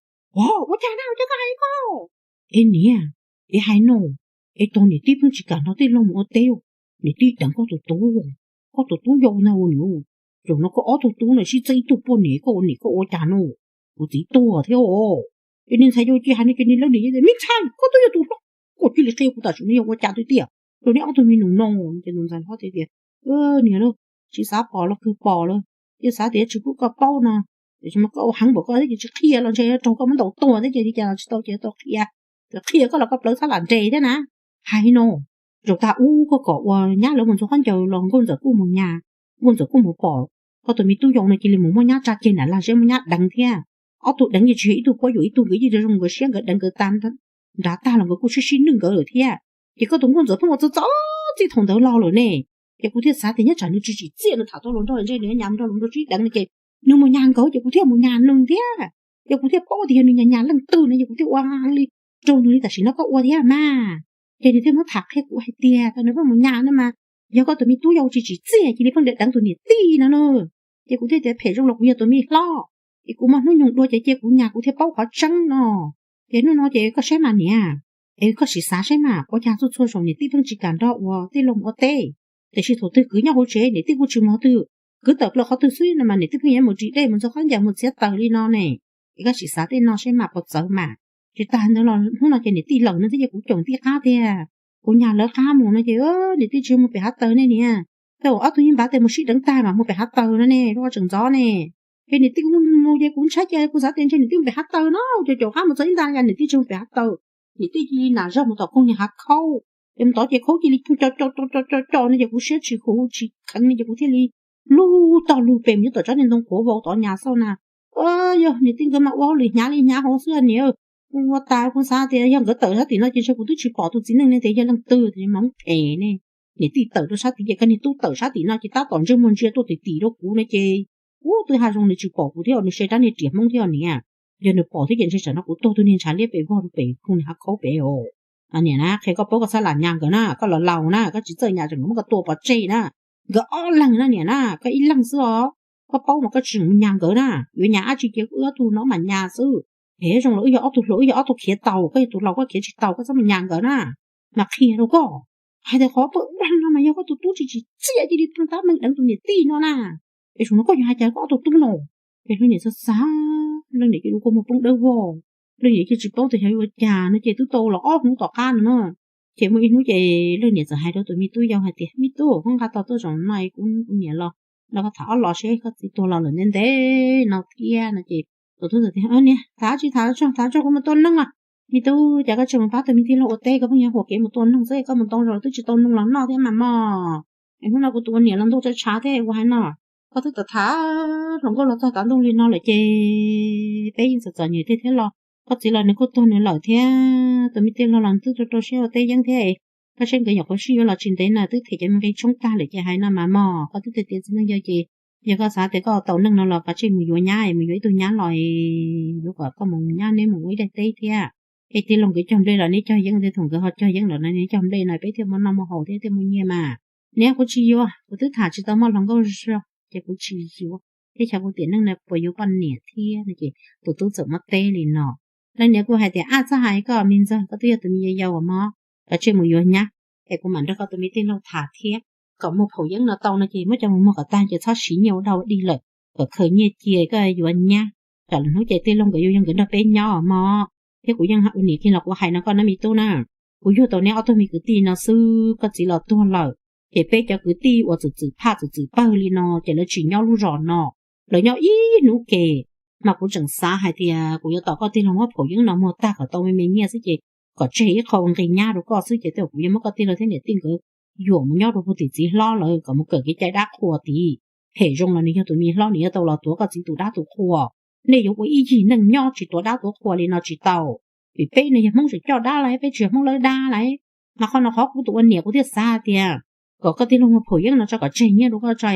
Ua cas na, ua cas koj hais koj? Es niam, es hais no, es tau niam tij pheej tsis kam nrog tij laug mus ua teb, niam tij deev koj tus tub, koj tus tub yau ntag ua niam. Zaum no koj ob tug tub no sib txeeb ib tug poj niam, koj ua niam koj ua cas no? Kuv txiv tuag thiab os. Es niag ntxhais yau cia hais no ces niag leej niam tias, Me ntxhais, koj twb yog tus hlob, koj cia li qhia kuv tam sim no yog ua cas tiag tiag rau neb ob tug me nus no. Ces tus ntxhais hlob tias, Niam lauj, tsis xav pom los kawg pom lawm, cia xav tias tsis pub koj paub no. Tiam sis mas koj ua heev npaum koj thiab ces tsis qhia los ntshe yuav raug koj muab ntaus tuag thiab ces li cas los tsis tau ces tau qhia. Txawm qhia koj los koj plawv xab lam nres thiab na. Hais no, zaum tag ub koj kom ua nyab lawv mus ntxuag khaub ncaws los nkauj ntxawm kuj mus nyas, nkauj ntxawm kuj mus pom koj tus me tub yau no cia li mus muaj nyab tsa ceg nram lag seb muaj nyab deev thiab. Ob tug deev ces tsis yog ib tug puab yuam ib tug, nkawd yeej zoo nkawd siab, nkawd deev nkawd tas nrad tag los nkawd kuj sib sib nwj nkawd lawm thiab. Ces koj tus nkauj ntxawm pheej ua txog txog txij thaum ntawd los lawm ne. Ces kuv thiaj xav tias nyob tsam nws tsis tsim txiaj nws tham tau hluas nraug ntshe nws nyas mus nrog hluas nraug sib deev no ces nws mus nyas nkawd ces kuv thiaj mus nyas nws thiab. Ces kuv thiaj paub tias yog nws nyas nyas leej twg no ces kuv thiaj ua heev li rau nws li tam sim no koj ua thiab mas. Ces nws thiaj muab tham qhia kuv hais tias tau nws pheej mus nyas no mas yog koj tus me tub yau tsis tsim txiaj cia li pheej deev deev tus niam tij no na. Ces kuv thiaj tias phem zoo los kuv yog tus me hlob, es kuv muaj hnub nyoog dua ces cia kuv nyas kuv thiaj paub qhov tseeb no. Ces hnub no ces koj saib mas niam, es koj sim xav saib mas ua cas txhua txhua zaus niam tij pheej tsis kam nrog ua tij laug ua teb, tiam sis thaum twg kwv nyob hauv tsev niam tij kuj tsis mus qhov twg, kwv tawm plaws qhov twg xwb no mas niam tij pheej yuav mus ris dej mus ntxuag khaub ncaws mus txiav taws li no ne. Es koj sim xav tej no saib mas puas txawv mas. Tsis tas ntawd los hnub no ces niam tij lawm no thiab ces kuv coom tij qab tiag, kuv nyas lawv qab mus no ces niam tij tsis mus pem hav taws ne niam. Tau ob tug yeej npav tes mus sib deev tag mas mus pem hav taws no ne, lub qhov tseem ntxov ne. Ces niam tij kuv mus ces kuv ntshai ces kuv xav tias ntshe niam tij mus pem hav taws no, ces caum qab mus txog ib nta cas niam tij tsis mus pem hav taws. Niam tij cia li nam zog mus tom koog niag hav khaub, ces mus tod ces khaub cia li co co co co co co no ces kuv siab tsis huv tsis kheev no ces kuv thiaj li lug tog lug pem mus nyob tom tsob niag ntoo qhuav vau tod nyas xauj na. Yog niam tij nkawd mas ua hauj lwm hnyav li hnyav hauv xwb niam. Kuv ua tas kuv xav tias yog nkawd tawm sab tim no ces ntshe kuv twb tsis pom tus txiv neej ne tias yog leej twg tias mas phem ne. Niam tij tawm rau sab tid ces koj niag tub tawm sab tim no ces tab tom ntsej muag ntsia tuaj tim tim rau kuv no ces ub twb haj zoo nws tsis pom kuv thiab nws saib rab niag riam Hmoob thiab niam. Yog nws pom thiab ces ntshe tsam no kuv tuag tus niag ntshav liab pem vog rau pem koog niag hav khaub pem os. Niam na, qhia koj paub koj xab lam nyas nkawd na, koj los laus na, koj tsis txawj nyas ces nkawd muab koj tua pov tseg na. Nkawd ob leeg na niam na, koj ib leeg xwb os. Koj paub mas koj tsis mus nyas nkawd na, yuav nyas dab tsi ces wb ob tug no mam nyas xwb. Es zoo los wb yog ob tug hluas wb yog ob tug khiav tau, koj yog tus laus koj khiav tsis tau koj txhob mus nyas nkawd na. Mas qhia rau koj, hais tias qhov paj ua no mas yog koj tus tub tsis tsim txiaj cia li tab meeg deev tus niam tij no na. Es zaum no koj yuav hais cas koj ob tug tub no? Ces leej niam xav xav, leej niam cia li kua muag poob dawb vog, leej niam cia tsis paub tias xyov yuav ua cas no ces twb tau los ob hnub tom qab no na. Ces muaj ib hnub ces leej niam txawm hais rau tus me tub yau hais tias, Me tub, koj nqa tog tuaj zaum no es kuv niam los nrog koj tham ob los seb koj txiv tuag los lawm ntev ntev no thiab no ces tus tub txawm tias, Niam, tham tsis tham tso, tham tso kuv mus tua noog os. Me tub, cas koj tsis mus pab tus me tij laug ua teb, koj pheej yuav huam kev mus tua noog xwb, koj mus ntau zaus los twb tsis tau noog los noj thiab mas mog. Es hnub no kuv tus ua niam los ntuj tshav tshav thiab kuv hais no, koj twb tham tham hluas nkauj los txog tav ntuj li no lawm ces peb yeej txom txom nyem thiab thiab los koj txiv los nws kuj tuag nws lawm thiab, tus me tij laug los twb rau rau siab ua teb yeeb thiab. Koj saib nkawd nyuam qhuav sib yuav los tsis ntev na twb them cov me nqi tshoob tag lawm ces hais no mas mog, koj twb tias txiv neej yau ces yog koj xav tias koj tau neej no los kav tsij mus yuav nyab, mus yuav ib tug nyab los yuav kom koj mus nyab neb mus ua ib daim teb thiab. Es tij laug nkawd cog nplej los neb cog yeeb, tej thaum nkawd ho cog yeeb lawm no neb cog nplej no peb thiaj muaj noj muaj haus thiab thiaj muaj nyiaj mas. Niam, kuv tsis yuav, kuv twb tham tsis tau muaj hluas nkauj zog ces kuv tsis yuav. Teb chaws kuv tiam neej no puas yuav poj niam thiab no ces tus tub txawm muab teb li no. Leej niam kuj hais tias, Ab, txhob hais koj me ntxawg, koj twb yog tus me yau yau mog, kav tsij mus yuav nyab, es kuv mam nrog koj tus me tij laug tham thiab. Kom muag phaum yeeb no tau no ces muab coj mus muag kom tag ces txhob siv nyiaj ua dau dig lawm, kom khaws nyiaj cia koj yuav nyab. Tsam lwm hnub ces tij laug nkawd yuav yog nkawd nrog peb nyob mog. Thiab kuv yeej ua niam kiag los kuv hais no koj na me tub na, kuv yug tau neb ob tug me kwv tij no xwb, koj txiv los tuag lawm, ces peb cov kwv tij uas txwm txwm phaj txwm txwm pawg li no ces lawv tsis nyob lub zos no, lawv nyob ib hnub ke. Mas kuv tseem xav hais tias kuv yuav tos koj tij laug muab phaum yeeb no muag tag kom tau me me nyiaj xwb ces kom tseg ib qho ua nqi nyab rau koj xwb ces tej zaum kuv yuav muab koj tij laug thiab niam tij nkawd yuam mus nyob rau puag tim txiv hlob lawm kom mus kawm kev cai dab qhuas tid. Phem zoo los nws yog tus me hlob, nws yuav tau los tuav koj txiv tus dab tus qhua. Nej yuav ua ib yig neej nyob tsis tuav dab tuav qhua li no tsis tau. Vim peb no yog Hmoob tseem coj dab lawm, peb tsis yog Hmoob lawb dab lawm. Mas qhov no qhov kuv tus ua niam kuv thiaj xav tias kom koj tij laug muag phom yeeb no tso kom tseg nyiaj rau koj tso,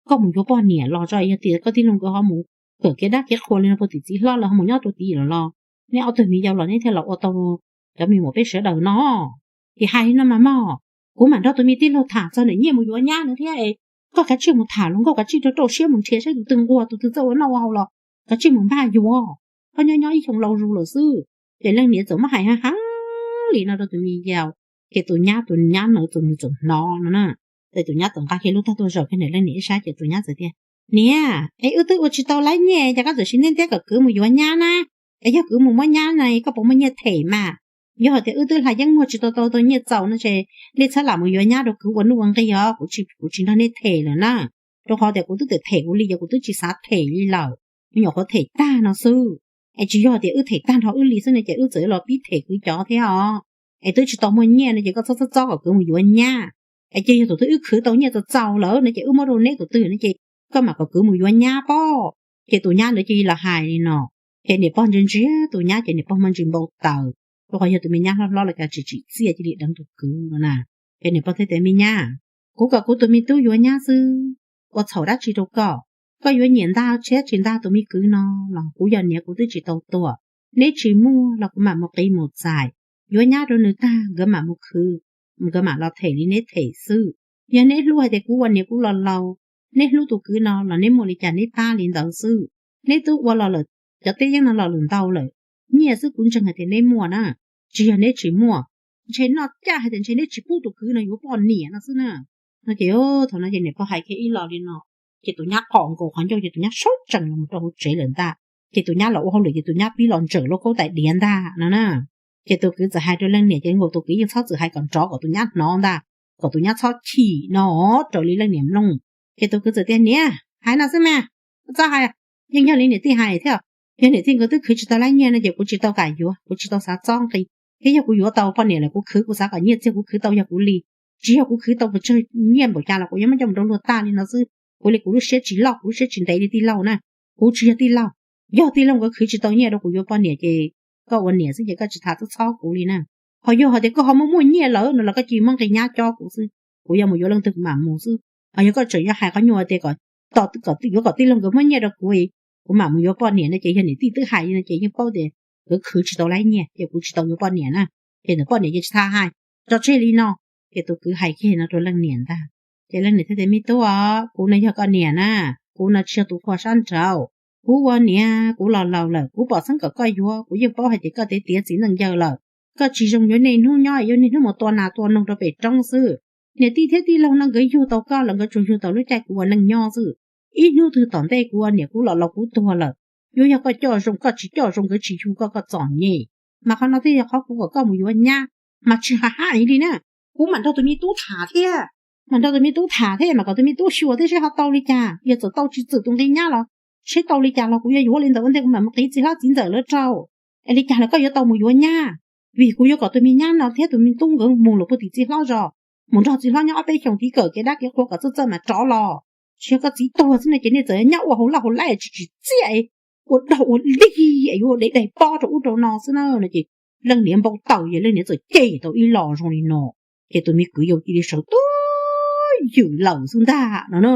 koj mus yuav poj niam los tso, yog tias koj tij laug nkawd ho mus kawm kev dab kev qhua li no puag tim txiv hlob lawv ho mus nyob rau tim lawm los, neb ob tug me yau los neb thiaj los ua tau cov me muam peb sawv daws no. Ces hais li no mas mog, kuv mam nrog tus me tij laug tham txog ntawm nyiaj mus yuav nyab no thiab. Koj kav tsij mus tham hluas nkauj, kav tsij rau rau siab mus nrhiav saib tus twg nquag, tus twg txawj ua noj ua haus los kav tsij mus npaj yuav. Koj nyob nyob ib xyoo lau zus lawm xwb. Ces leej niam txawm muab hais heev heev li no rau tus me yau, ces tus nyab, tus nyab no txawm, nws txawm hnov no na. Ces tus nyab txawm nqa kiag lub tag tuaj zaum kiag ntawm leej niam ib sab ces tus nyab txawm tias, niam, es wb twb ua tsis tau laib nyiaj cas koj txawm siv ntiab ntiab kom kwv mus yuav nyab na? Es yog kwv mus muab nyab na koj puas muaj nyiaj them mas? Yog hais tias wb twb hla yeeb muag tsis tau tau tau nyiaj txaus no ces nej txhob lam mus yuav nyab rau kwv ua nuj ua nqi os, kuv tsis, kuv tsis nrog nej them lawm na. Rau qhov tias kuv twb them them kuv li ces kuv twb tsis xav them li lawm, me nyuam qhuav them tag no xwb. Es tsis yog tias wb them tag nrho wb li xwb no ces wb txawm los pib them kwv cov thiab os. Es twb tsis tau muaj nyiaj no ces koj txhob txob txob kom kwv mus yuav nyab. Es ces yog tus twg wb khwv tau nyiaj txaus txaus lawm no ces wb muab rau neb tus twg no ces koj mam kom kwv mus yuav nyab pob. Ces tus nyab ntawd cia li los hais li no. Ces niam pog ntsia ntsia tus nyab ces niam pog muaj ntsis npau taws, rau qhov yog tus me nyab hlob hlob los cas tsis tsim txiaj cia li deev tus kwv no na. Ces niam pog thiaj tias, me nyab, kuv kom kuv tus me tub yuav nyab xwb, ua txhaum dab tsi rau koj? Koj yuav nyiam ntag thiab tsis ntag tus me kwv no los kuv yog niam kuv twb tsis tau tuag. Neb tsis muaj los kuv mam mus qiv mus txais, yuav nyab rau nws tag nkawd mam mus khwv, nkawd mam los them li neb them xwb. Yog neb hlub hais tias kuv ua niam kuv los laus, neb hlub tus kwv no los neb muaj li cas neb pab li ntawd xwb. Neb twb ua los lawm, cov teb yeeb no los lawm ntau lawm, nyiaj xwb kuv ntseeg hais tias neb muaj na. Tsis yog neb tsis muaj, ntshe noj caj hais tias ntshe neb tsis pub tus kwv no yuav poj niam no xwb na. No ces thaum no ces niam pog hais kiag ib los li no, ces tus nyab qom nkaus qhov ncauj ces tus nyab sawv tsees los mus rau hauv tsev lawm ntag. Ces tus nyab los ua hauj lwm ces tus nyab pib los ntsawm lub kaub tais diav ntag no na. Ces tus kwv txawm hais rau leej niam ces nkaus tus kwv yeej txhob txwm hais kom nrov kom tus nyab hnov ntag, kom tus nyab txhob chim no raws li leej niam mloog. Ces tus kwv txawm tias, niam, hais no xwb mas, txhob hais, yeej yog li niam tij hais thiab. Yog niam tij nkawd twb khwv tsis tau laib nyiaj no ces kuv tsis tau kam yuav, kuv tsis tau xav txob nqi. Thiab yog kuv yuav tau poj niam lawm kuv khwv kuv xav kom nyiaj txiag kuv khwv tau yog kuv li, tsis yog kuv khwv tau pes tsawg nyiaj npaum cas los kuv yuav muab coj mus rau luag tag li no xwb. Kuv li kuv lub siab tsis loj, kuv lub siab tsis ntev li tij laug na. Kuv tsis yog tij laug, yog tij laug nkawd khwv tsis tau nyiaj rau kuv yuav poj niam ces koj ua niam xwb ces koj tsis tas txhob txhob kuv li na. Ho yog hais tias koj ho muaj muaj nyiaj lawm no los koj cia li muab nqi nyab cob kuv xwb, kuv yuav mus yuav leej twg kuv mam mus xwb. Ho yog koj tseem yuav hais qhov nyuaj tias kom, kom yuav kom tij laug nkawd muab nyiaj rau kuv, kuv mam mus yuav poj niam no ces yog niam tij twb hais li no ces yeej paub tias nkawd khwv tsis tau laib nyiaj ces kuv tsis tau yuav poj niam na. Ces ntawm poj niam ces tsis tau hais, tso tseg li no. Ces tus kwv hais kiag no rau leej niam ntag. Ces leej niam thiaj tias, me tub os, kuv no yog koj niam na, kuv no tsis yog tus qhua sab nraud. Kuv ua niam kuv los laus lawm kuv pom xeeb kom koj yuav, kuv yeej paub hais tias koj tiav tiav txiv neej yawg lawm. Koj tsis zoo yuav niaj hnub nyob yuav niaj hnub mus tua nas tua noog rau pem roob xwb. Niam tij thiab tij laug no nkawd yug tau koj los nkawd tsuas yug tau lub caij kuv ua neej nyob xwb. Ib hnub twg tom ntej kuv ua niam kuv los laus kuv tuag lawm, yuav yog koj coj zoo koj tsis coj zoo nkawd tsis yug koj koj txom nyem. Mas qhov no thiaj yog qhov kuv kom koj mus yuav nyab, mas tsis hais hais li na. Kuv mam nrog tus me tub tham thiab, mam nrog tus me tub tham thiab mam kom tus me tub xyuas thiab seb ho tau li cas. Yog txawm tau tsis txwm tus nqi nyab los seb tau li cas los kuv yuav yuav li ntawd ua ntej kuv mam mus qiv txiv hlob txiv ntxawm lawv rau. Es li cas los koj yuav tau mus yuav nyab, vim kuv yuav kom tus me nyab no thiab tus me tub nkawd mus los puag tim txiv hlob zos, mus nrog txiv hlob nyob ob peb xyoos tiv kawm kev dab kev qhua kom txawj txawj mam rov los. Tsis yog koj txiv tuag xwb no ces nej txawm nyob ua hauv laj hauv laib tsis tsim txiaj, ua daug ua dig es yuav ua dev daig pob rau ub rau no xwb na no ces leej niam npau taws ces leej niam txawm cem tau ib los zoo li no. Ces tus me kwv yau cia li sawv tuaj ywm lawm xwb ntag no na.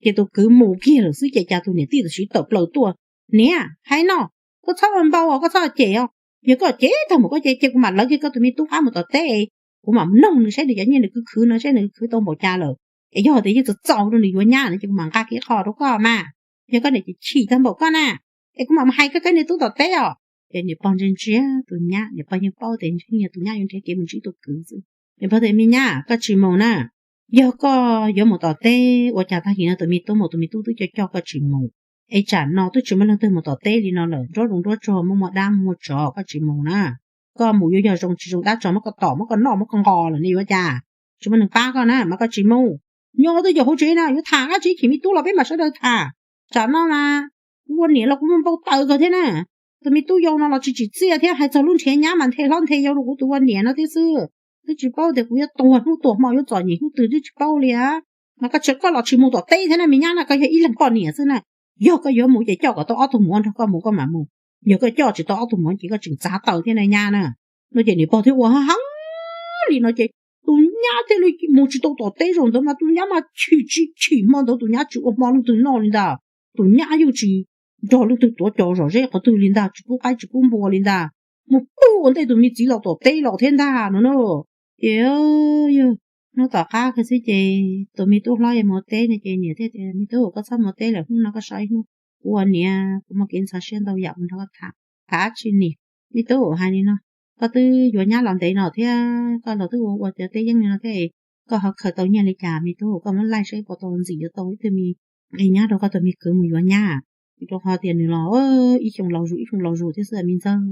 Ces tus kwv mus kiag lawm xwb ces cas tus niam tij tam sim tawm plaws tuaj, niam, hais no, koj txhob ua npau os, koj txhob cem os. Yog koj cem tag mus koj ces ces kuv mam lawv kiag koj tus me tub qab mus tom teb, kuv mam noog nws saib nws cov nyiaj nws khwv khwv no saib nws khwv tau npaum cas lawm. Es yog tias yeej txaus txaus rau nws yuav nyab no ces kuv mam nqa kev qho rau koj mas. Yog koj niam ces chim tag npaum koj na, es kuv mam mus hais koj koj niag tub tom teb os. Ces niam pog ntsia ntsia tus nyab, niam pog yeej paub tias ntshe tus nyab yuav nrhiav kev mus ntsib tus kwv xwb. Niam pog tias, me nyab, koj tsis mus na. Yog koj yuav mus tom teb ua cas tag kis no tus me tub mus tus me tub twb coj coj koj tsis mus. Es tsam no twb tsis muaj leej twg mus tom teb li no lawm, nruab zoov nruab tsuag muaj muaj dab muaj tsov, koj tsis mus na. Koj mus yuav yog zoo tsis zoo dab tsov muab koj tom muab koj noj muab koj nqos lawm ne yuav cas. Tsis muaj neeg pab koj na mas koj tsis mus. Nyob twb yog hauv tsev na, yuav tham dab tsi chim me tub los peb mam sawv daws tham. Tsam no mas kuv ua niam los kuv muaj npau taws kawg thiab na. Tus me tub yau no los tsis tsim txiaj thiab, hais txog lub nrhiav nyab mas nthe hlob nthe yau rau kuv tus ua niam no thiab xwb. Twb tsis paub tias kuv yuav tuag hnub tuag hmo yuav txom nyem hnub twg twb tsis paub li a. Mas koj tsis, koj los tsis mus tom teb thiab na me nyab na, koj yog ib leeg poj niam xwb na. Yog koj yuav mus ces coj kom tau ob tug muam nrog koj mus koj mam mus. Yog koj coj tsis tau ob tug muam ces koj tseem txav taw thiab na nyab na. No ces niam pog thiaj ua heev li no ces tus nyab thiaj li mus tsis tau tom teb zaum ntawd mas tus nyab mas chim tsis chim hmo ntawd tus nyab tsis ua hmo leej twg noj li ntag. Tus nyab yeej tsis nrog leej twg tuav cos zom zeb qhov twg li ntag, tsis pub qaib tsis pub npua li ntag. Mus pw ua ntej tus me txiv los tom teb los thiab ntag no na. Ces hnub tom qab kiag xwb ces tus me tub hlob yuav mus ua teb no ces niam thiaj tias, Me tub, koj txhob mus ua teb lawm, hnub no koj so ib hnub, kuv ua niam kuv muaj kev ntxhov siab ntau yam mus nrog koj tham. Tham tsis nim, me tub hais li no, koj twb yuav nyab los ntev no thiab koj los twb ua ua cov teb yeeb li no thiab, koj ho khaws tau nyiaj li cas me tub? Koj muab laij saib puas tau ntxim yuav tau ib tug me nqi nyob rau koj tus me kwv mus yuav nyab. Rau qhov tias nws los ib xyoos laus zus ib xyoos laus zus thiab xwb me ntxawg.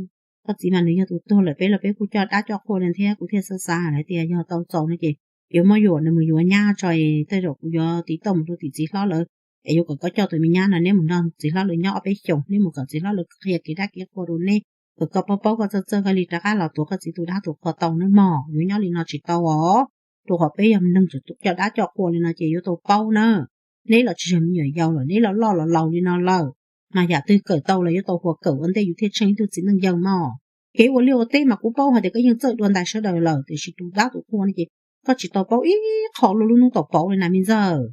Koj txiv mas nws yog tus tuag lawm, peb los peb kuj coj dab coj qhua li thiab, kuv thiaj xav xav hais tias yog tau txaus no ces yuav muab yuam nws mus yuav nyab tso, tej zaum kuv yuav tiv tauj mus rau tim txiv hlob lawv, es yuav kom koj coj tus me nyab no neb mus nrog txiv hlob lawv nyob ob peb xyoos, neb mus kom txiv hlob lawv qhia kev dab kev qhua rau neb, kom koj paub paub koj txawj txawj koj li rov qab los tuav koj txiv tus dab tus qhua tau nawb mog. Yuav nyob li no tsis tau os, rau qhov peb yog neeg coj dab coj qhua li no ces yuav tau paub na. Neb los tsis yog me nyuam yaus lawm, neb los loj los laus li no lawm, mas yam twg kawm tau los yuav tau huas kawm ua ntej yus thiaj tsheej ib tug txiv neej yawg mog. Kev ua liaj ua teb mas kuv paub hais tias koj yeej txawj dua ntais sawv daws lawm, tiam sis tus dab tus qhua no ces koj tsis tau paub ib qho luaj lub hnub tau pauv li na me ntxawg.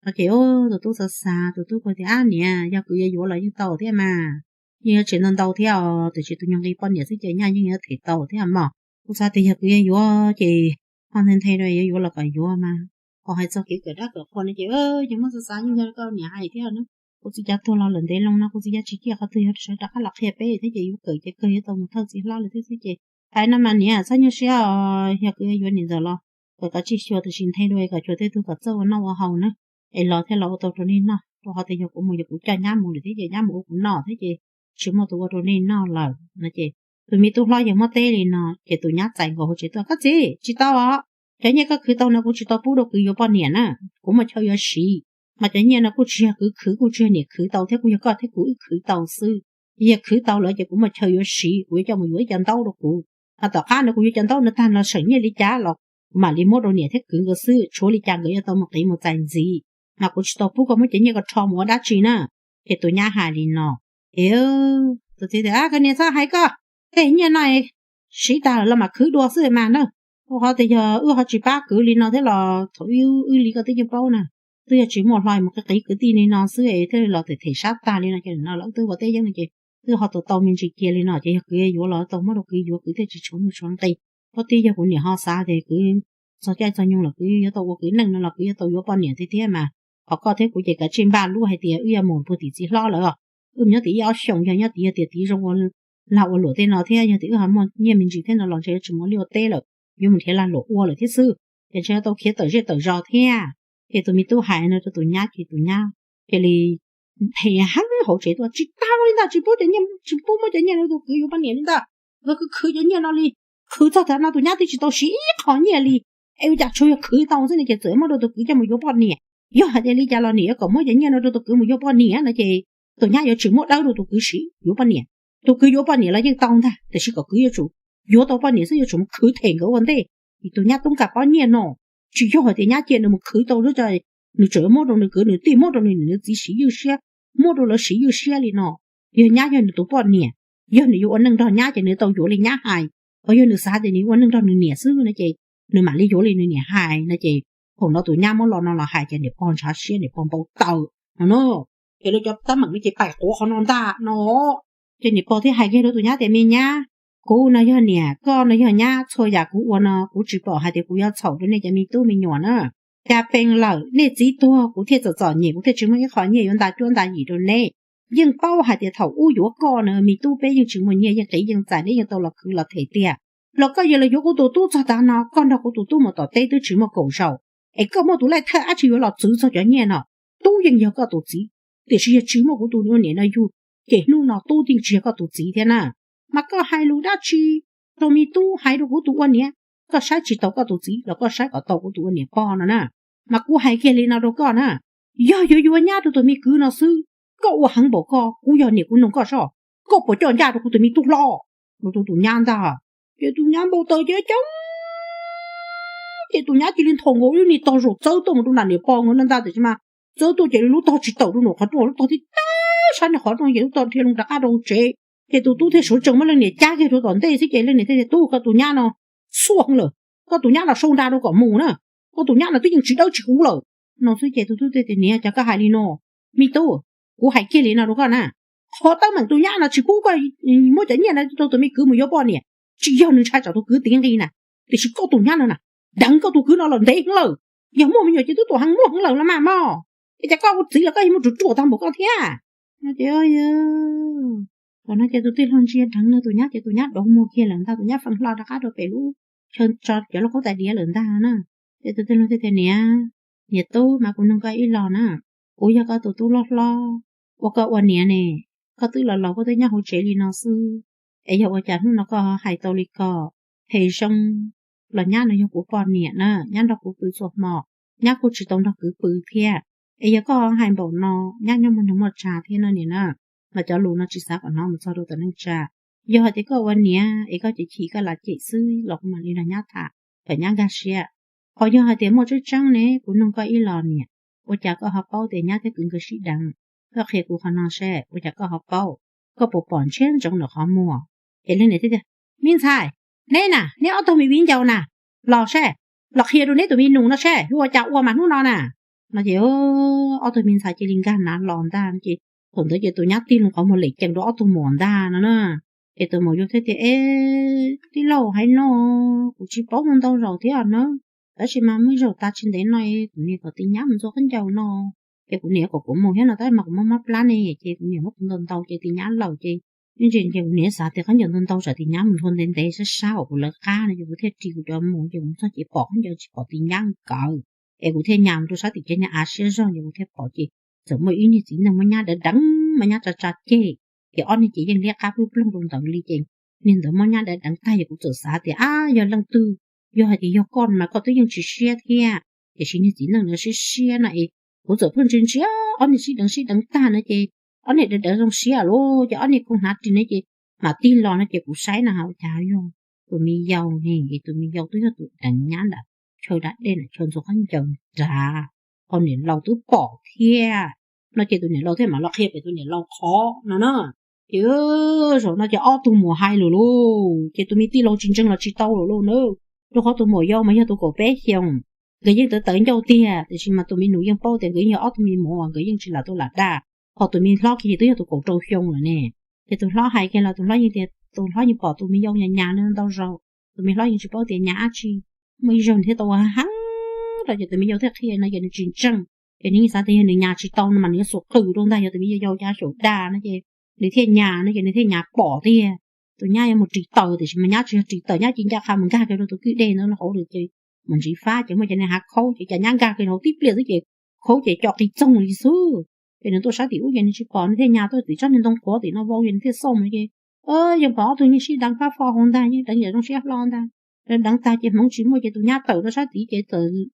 No ces tus tub xav xav, tus tub kuj tias, Ab niam, yog kwv yuav yuav los yeej tau thiab mas, yeej yuav tsev ntau ntau thiab os, tiam sis tus nyuag nqi poj niam xwb ces nyaj yeej yuav them tau thiab mog. Kuv xav tias yog kwv yuav yuav ces ho nthe nthe rau yuav yuav los kom yuav mas. Ho hais txog kev kawm dab kawm qhua no ces yog muab xav xav yeej yog koj niam hais thiab na. Kuv txiv cav tuag los lawm ntev loo no kuv txiv cav tsis ciaj qhov twg yuav sawv rov qab los qhia peb thiab ces yuav kawm ces kawg yuav tau mus thawj txiv hlob lawm thiab xwb ces hais no mas niam txhob nyuaj siab os, yog kwv yuav yuav niam ntxawm los kawm kom tsib xyuas tiam sis nthe dua kom cuag tej tug kom txawj ua noj ua haus na, es los thiaj los ua tau rau nej noj, rau qhov tias yog kuv mus yog kuv coj nyab mus lawm thiab ces nyab mus ua kuv noj thiab ces tsis muaj tus ua rau nej noj lawm no ces tus me tub hlob yog muab teb li no ces tus nyab txais nkaus hauv tsev tuaj, Koj txiv, tsis tau os, cov nyiaj koj khwv tau no kuv tsis tau pub rau kwv yuav poj niam na, kuv muaj chaw yuav siv. Mas cov nyiaj no kuj tsis yog kwv khwv, kuj tsis yog niam khwv tau thiab, kuj yog koj thiab kuv wb khwv tau xwb. Yog khwv tau lawm ces kuv muaj chaw yuav siv, kuv yuav coj mus yuav ib co ntaub rau kuv. Mas tom qab no kuv yuav cov ntaub no tag no seem nyiaj li cas los kuv mam li muab rau niam thiab kwv nkawd xwb, tshuav li cas nkawd yuav tau mus qiv mus txais ntxiv. Mas kuv tsis tau pub koj muab cov nyiaj ko rho mus ua dab tsi na. Ces tus nyab hais li no, es tus txiv tias, Koj niam txhob hais koj, tej nyiaj no siv tag lawm los mam khwv dua xwb mas na. Rau qhov tias yog wb ho tsis pab kwv li no thiab los thaum wb li koj twb yeej paub na, twb yog tsis muaj hlo mus qiv qiv kwv tij li no xwb es thiaj li los them them sab tag li no ces no los wb twb ua teb yeeb no ces twb ho tau tau me ntsis cia li no ces yog kwv yuav los tau muab rau kwv yuav, kwv thiaj tsis tshuav nuj tshuav nqi. Koj twb yog kuv niam ho xav tias kwv txog caij txog nyoog los kwv yuav tau ua kwv neej no los kwv yuav tau yuav poj niam tiag thiab mas. Ho koj thiab kuv ces kav tsij npaj lub hais tias wb yuav mus puag tim txiv hlob lawm, wb mus nyob tim ib ob xyoos, yog nyob tim yog tias tiv zoo ua lag ua luam tej no thiab yog tias wb ho muaj nyiaj me ntsis thiab no los ntshe yuav tsis mus ua liaj ua teb lawm, yuav mus nrhiav lag luam ua lawm thiab xwb, ces ntshe yuav tau khiav tawm zej tawm zos thiab. Ces tus me tub hais no rau tus nyab ces tus nyab cia li nthe heev hauv tsev tuaj, Tsis tau li ntag, tsis pub cov nyiaj, tsis pub muab cov nyiaj no tus kwv yuav poj niam li ntag. Nkawd khwv khwv cov nyiaj no li, khwv txog thaum no tus nyab twb tsis tau siv ib qho nyiaj li, es ua cas tsuas yog khwv tau xwb no ces txawm muab rau tus kwv coj mus yuav poj niam. Yog hais tias li cas los niam yuav kom muab cov nyiaj no rau tus kwv mus yuav poj niam no ces tus nyab yuav tsis muab dawb rau tus kwv siv yuav poj niam. Tus kwv yuav poj niam los yeej tau ntag, tiam sis kom kwv yuav tsum yuav tau poj niam xwb, yuav tsum mus khwv them nkawd ua ntej. Vim tus nyab tub nqa pob nyiaj no, tsis yog hais tias nyab cia nws mus khwv tau xwb, nws tseem yuav muab rau nws kwv, nws thiaj muab rau nws niam nws txiv siv ywj siab, muab rau lawv siv ywj siab li no. Yog nyab yog nws tus poj niam, yog nws yuav ua neej nrog nyab ces nws tau yuav li nyab hais, ho yog nws xav tias nws yuav ua neej nrog nws niam xwb no ces nws mam li yuav li nws niam hais no ces thaum no tus nyab muab lo no los hais ces niam pog ntshav siab, niam pog npau taws no na. Ces lawv cov teeb meem no ces paim quav qhov no ntag no. Ces niam pog thiaj hais kiag rau tus nyab tias, Me nyab, kuv no yog niam, koj no yog nyab, txhua yam kuv ua no kuv tsis pom hais tias kuv yuav txhaum rau nej cov me tub me nyuam na. Cas pees lawm nej txiv tuag kuv thiaj txom txom nyem, kuv thiaj tsis muaj ib qho nyiaj yuav nta cuab nta yim rau neb. Yeej paub hais tias thaum ub yuav koj no me tub peb yeej tsis muaj nyiaj, yeej qiv yeej txais, neb yeej tau los khwv los them tiag. Los koj yuav los yuav kuv tus tub txog tav no, koj nrog kuv tus tub mus tom teb twb tsis muaj kaum zaus, es koj muaj tus laij thawj dab tsi yuav los txwv txog cov nyiaj no? Tub yeej yog koj tus txiv, tiam sis yog tsis muaj kuv tus ua niam no yug, ces hnub no tub yeej tsis yog koj tus txiv thiab na. Mas koj hais lus dab tsi rau me tub, hais rau kuv tus ua niam, koj saib tsis taus koj tus txiv los koj saib kom tau kuv tus ua niam pog no na. Mas kuv hais kiag li no rau koj na, yog yuav yuav nyab rau tus me kwv no xwb, koj ua heev npaum koj, kuv yog niam kuv nug koj soj, koj puas coj ncaj rau kuv tus me tub hlob? Rau tus tus nyab ntag. Ces tus nyab npau taws ces coob Ces tus nyab cia li nthos nkaus ib niag tog zaum txawb tuaj mus rau nram niam pog nkawd ntag, tiam sis mas txawb tuaj ces lub tog tsis tawm rau nram qhov rooj, lub tog tib tag sab nram qhov rooj ces lub tog dhia loo rov qab rau tsev. Ces tus tub thiaj sawv tsees muab leej niam cab kiag rau tom ntej xwb ces leej niam thiaj tias, Tub, koj tus nyab no xuaj heev lawm, koj tus nyab no sau nra rau kom mus na, koj tus nyab no twb yeej tsis dawb tsis huv lawm. No xwb ces tus tub thiaj tias, Niam, cas koj hais li no? Me tub, kuv hais kiag li no rau koj na, qhov teeb meem tus nyab no tsis pub koj muab cov nyiaj no rau tus me kwv mus yuav poj niam, tsis yog nws ntshai tsam tus kwv tiv nqi na, tiam sis koj tus nyab no na, deev koj tus kwv no los ntev heev lawm. Yog muaj me nyuam ces twb tuam heev muaj heev lawm los mas mog, es cas koj ua txiv los koj yuav muaj ruam ruam tag npaum koj thiab? No ces, thaum no ces tus tij laug ntsia dheev no tus nyab ces tus nyab doov muag kiag lawm ntag, tus nyab feem hlo rov qab rau pem lub chaw tso cov lauj kaub tais diav lawm ntag na. Ces tus tij laug thiaj tias, Niam, niam tub, mas kuv nug koj ib los na, kuv yog koj tus tub loj hlob uas koj ua niam ne, koj twb los laus koj twb nyob hauv tsev li no xwb, es yog ua cas hnub no koj hais tau li ko? Phem zoo, los nyab no yog kuv poj niam na, nyab nrog kuv pw txhua hmo, nyab kuj tsis tau nrog kwv pw thiab. Es yog koj hais npaum no, nyab nyob muaj neeg muaj tsa thiab no niam na, mas cov lus no tsis xav kom hnov mus txog rau tom neej tsa. Yog hais tias koj ua niam es koj cem chim koj lam cem xwb los kuv mam li nrog nyab tham kom nyab nkag siab. Ho yog hais tias muaj tseeb tseeb ne, kuv nug koj ib los niam, ua cas koj ho paub tias nyab thiab kwv nkawd sib deev? Koj qhia kuv qhov no seb ua cas koj ho paub, koj puas pom ntshiab ntsoov ntawm qhov muag? Ces leej niam thiaj tias, Me ntxhais, neb na, neb ob tug me viv ncaus na, los seb, los qhia rau neb tus me nus no seb yuav ua cas ua mas hnub no na. No ces ob tug me ntxhais cia li nkag nav los ntag ces thaum ntawd ces tus nyab tig loo qhov muag lem cees rau ob tug muam ntag no na. Ces tus muam yau thiaj tias, E, tij laug, hais no kuv tsis paub ntau zaus thiab na, tab sis mas muaj ib zaug tas tsis ntev no kuv niam kom tus nyab mus ntxuav khaub ncaws no, ces kuv niam kom kuv mus thiab no tab sis mas kuv mob mob plab ne, ces kuv niam muab kuv ntaus ntaus ces tus nyab laus ces ib ntsis ces kuv niam xav tias khaub ncaws ntau ntau tsam tus nyab mus ntxuav ntev ntev sab sab uas kuv lawv qab no ces kuv thiaj ris kuv cov mus ces kuv txog ces pom khaub ncaws tsis pom tus nyab nkawd, es kuv thiaj nyas mus rau sab tim ceg niag av siab zog ces kuv thiaj pom ces txawm muaj ib niag txiv neej muab nyab deev deev, muab nyab tsa tsa ceg, ces ob niag ces yeej liab qab ploog ploog rau ntawd li ces niag ntawd muab nyab deev deev tag ces kuv txawm xav tias, Ab, yog leej twg? Yog hais tias yog koj no mas koj twb yeej tsis siab thiab, tiam sis niag txiv neej no siab siab no es kuv txawm pheej ntsia ntsia ob niag sib deev sib deev tag no ces ob niag deev deev zoo siab lauj, ces ob niag koom hnav ris no ces mam tig los no ces kuv saib no ua cas yog tus me yau ne, es tus me yau twb yog tus deev nyab ntawm chaw da dej ntawm chaw ntxuav khaub ncaws nrad, ho niam laus twb pom thiab. No ces tus niam laus thiaj mam los qhia pem tus niam laus qhov no na. Ces zaum no ces ob tug muam hais lawm lauj, ces tus me tij laus tsis ntseeg los tsis tau lawm lauj na. Rau qhov tus muam yau mas yog tus kaum peb xyoos, nkawd yeej tawv tawv ncauj tiag, tiam sis mas tus me nus yeej paub tias nkawd yeej yog ob tug me muam uas nkawd yeej tsis lam tuaj lam daj. Ho tus me hlob kiag ces twb yog tus kaum rau xyoo lawm ne. Ces tus hlob hais kiag los tus hlob yeej tias tus hlob yeej pom tus me yau nyas nyas ntau zaus, tus me hlob yeej tsis paub tias nyas dab tsi. Muaj ib zaug nws thiaj tau ua heev rau ces tus me yau thiaj qhia no ces nws tsis ntseeg, ces nws yeej xav tias yog nws nyas tsis tau no mas nws yuav xuas qws rau ntag, yog tus me yau yau cas xyaum dag no ces nws thiaj nyas no ces nws thiaj nyas pom tiag. Tus nyab yuav mus ris taws tiam sis mas nyab tsis yog ris taws, nyab cia ncaj qha mus nkag kiag rau tus kwj dej ntawd hauv lawm ces mus ntsiv fab ces muaj cov niag hav khaub ces cas nyab nkag kiag hauv tib pliag xwb ces khaub ces co qis txoog li xwb. Ces nws tuaj sab tim ub ces nws tsis pom, nws thiaj nyas tuaj tim tsob niag ntoo qhuav tim no vau ces nws thiaj xauj mus ces yeej pom ob tug yeej sib deev fab fo hauv ntag, yeej deev yam zoo siab hlo ntag. Deev deev tag ces hmoov tsis muaj ces tus nyab tawm rau sab tid ces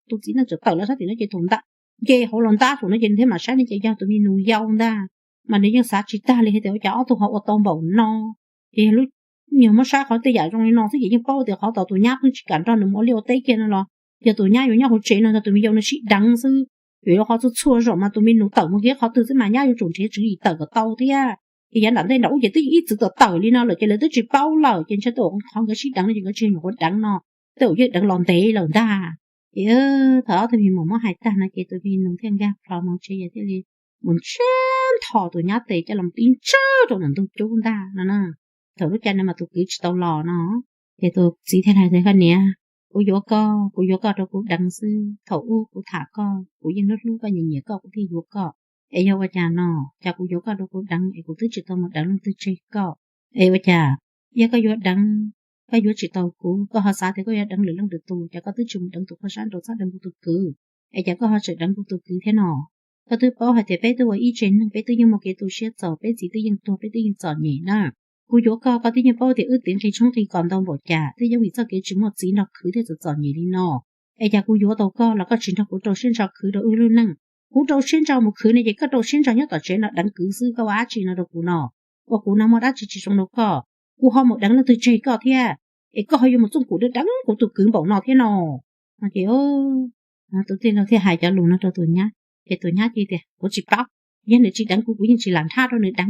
tus txiv neej txawm tawm los sab tim no ces thaum nta nce hauv los ntab saum no ces nws thiaj mam saib no ces yog tus me nus yau ntag. Mas nws yeej xav tsis tag li hais tias ua cas ob tug ho ua tau npaum no. Ces yog lub nyuag muab saib qhov tej yam zoo li no xwb ces yeej paub tias qhov tod tus nyab pheej tsis kam nrog nws mus ua liaj ua teb kiag no los yog tus nyab yuav nyob hauv tsev no yog tus me yau nws sib deev xwb. Vim rau qhov txhua txhua zaum mas tus me nus tawm mus kiag qhov twg xwb mas nyab yuav tsum nrhiav tswv yim tawm kom tau thiab. Ces yav nram ntej nram ub ces twb ib txwv tawm tawm li no lawm ces lawv twb tsis paub lawm ces ntshe tej qhov nkawd sib deev no ces nkawd tsis yog nyuam qhuav deev no, tej zaum yeej deev los ntev lawm ntag. Ces thaum ob tug me muam muab hais tag no ces tus me nus thiaj nkag plho mus tsev, yog thiaj li mus ntshiab ntho tus nyab tes coj los tib ntsawj rau ntawm ntug cub ntag no na. Thaum lub caij no mas tus kwv tsis tau los no, ces tus txiv thiaj hais tias, Koj niam, kuv yuav koj, kuv yuav koj rau kuv deev xwb. Thaum ub kuv tham koj, kuv yeej hlub hlub koj, nyiam nyiam koj, kuv thiaj yuav koj. Es yog ua cas no, cas kuv yuav koj rau kuv deev es kuv twb tsis tau mus deev leej twg tseg koj? Es ua cas yog koj yuav deev, koj yuav tsis tau kuv, koj ho xav tias koj yuav deev lwm leej lwm tus, cas koj twb tsis mus deev tus koj sab nraud txhob deev kuv tus kwv, es cas koj ho tseem deev kuv tus kwv thiab no? Koj twb paub hais tias peb twb ua ib tsev neeg, peb twb yeej muaj kev tu siab txaus, peb txiv twb yeej tuag, peb twb yeej txom nyem na. Kuv yuav koj, koj twb yeej paub tias wb tiv nqi tshoob nqi kos ntau npaum cas, twb yeej vim txoj kev tsis muaj txiv nrog khwv thiaj txom txom nyem li no. Es cas kuv yuav tau koj los koj tsis nrog kuv rau siab ntso khwv rau wb lub neej? Kuv rau siab ntso mus khwv no ces koj rau siab ntso nyob tom tsev no deev kwv xwb, koj ua dab tsi no rau kuv no? Ua kuv no muaj dab tsi tsis zoo rau koj? Kuv ho mus deev leej twg tseg koj thiab, es koj ho yuav mus txooj kum deev kuv tus kwv npaum no thiab no? Ces tus tij laug thiaj hais cov lus no rau tus nyab, ces tus nyab cia tias kuv tsis paub, yog nws tsis deev kuv, kuv yeej tsis lam nrhab rau nws deev.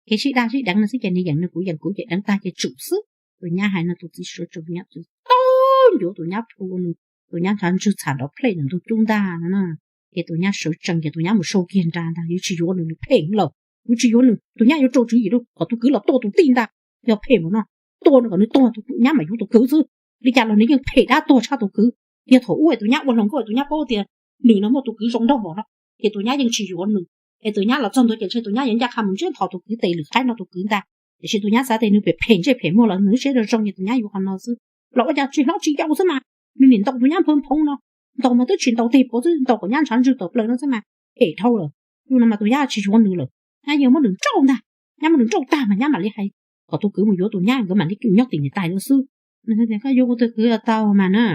Kev sib dag sib deev no xwb ces nws yeem nws, kuv yeem kuv, ces deev tag ces tsum xwb. Tus nyab hais no tus txiv sawv tsees, tus nyab txawm tau ncuav tus nyab plhu, tus nyab ntshav ntswg txham nrov plhej ntawm ntug cub ntag no na. Ces tus nyab sawv tsees ces tus nyab mus sau kiag nra ntag, yuav tsis yuav nws, nws phem lawm, yuav tsis yuav nws. Tus nyab yuav rau tswv yim rau kom tus kwv los tua tus tij ntag. Yog phem mus no, tua nws kom nws tuag, tus nyab mam yuav tus kwv xwb. Li cas los nws yeej phem dab tuag tshaj tus kwv. Yog thaum ub tus nyab ua hluas nkauj tus nyab paub tias nws no muaj tus kwv zoo nraug npaum no, ces tus nyab yeej tsis yuav nws. Es tus nyab los txog ntua ces ntshe tus nyab yuav ncaj qha mus ntsiab nthos tus kwv tes lwm qaib no tus kwv ntag. Tiam sis tus nyab xav tias nws phem phem ntsej phem muag los nws lub siab zoo zoo ces tus nyab yuav qhov no xwb. Los ua cas tsis hlob tsis yau xwb mas, nws nim ntaus tus nyab nphawv nphoov no, ntaus mas twb tsis ntaus tes pov xwb, ntaus kom nyab ntshav ntswg tawm plaws no xwb mas, phem dhau lawm. Yog no mas tus nyab tsis yuav nws lawm, nyab yeej muab nws nrauj ntag. Nyab muab nws nrauj tag mas nyab mam li hais kom tus kwv mus yuav tus nyab, nkawd mam li nyob tim niam tais no xwb. Koj yuav kuv tus kwv tau mas na,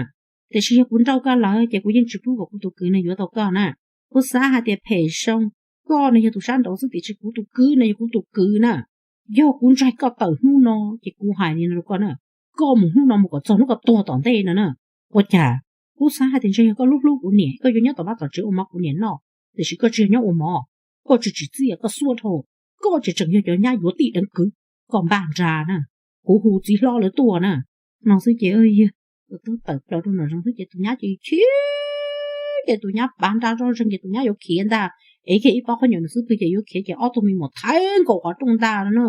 tiam sis yog kuv nrauj koj lawm ces kuv yeej tsis pub kom kuv tus kwv no yuav tau koj na. Kuv xav hais tias phem zoo, koj no yog tus sab nraud xwb tiam sis kuv tus kwv no yog kuv tus kwv na. Yog kuv ntsaig koj tawm hnub no ces kuv hais li no rau koj na, koj mus hnub no mus kom txog hnub koj tuag tom ntej no na. Ua cas kuv xav hais tias ntshe yog koj hlub hlub kuv niam, koj yuav nyob tom vaj tom tsev ua mov kuv niam noj, tiam sis koj tsis yog nyob ua mov, koj tsis tsim txiaj, koj xuab dhau, koj tseem tseem yog cov nyab yuav tij deev kwv, koj npaj nra na, kuv hu txiv hlob lawv tuaj na. No xwb ces yawg tus tub tawm plaws rau nram zoov xwb ces tus nyab ces chim, ces tus nyab pav nra zoj zeeg ces tus nyab yuav khiav ntag. Es kiag ib pob qhob nyuam nws xub pwg ces yuav khiav ces ob tug me muam thaiv nkaus qhov rooj ntag no na.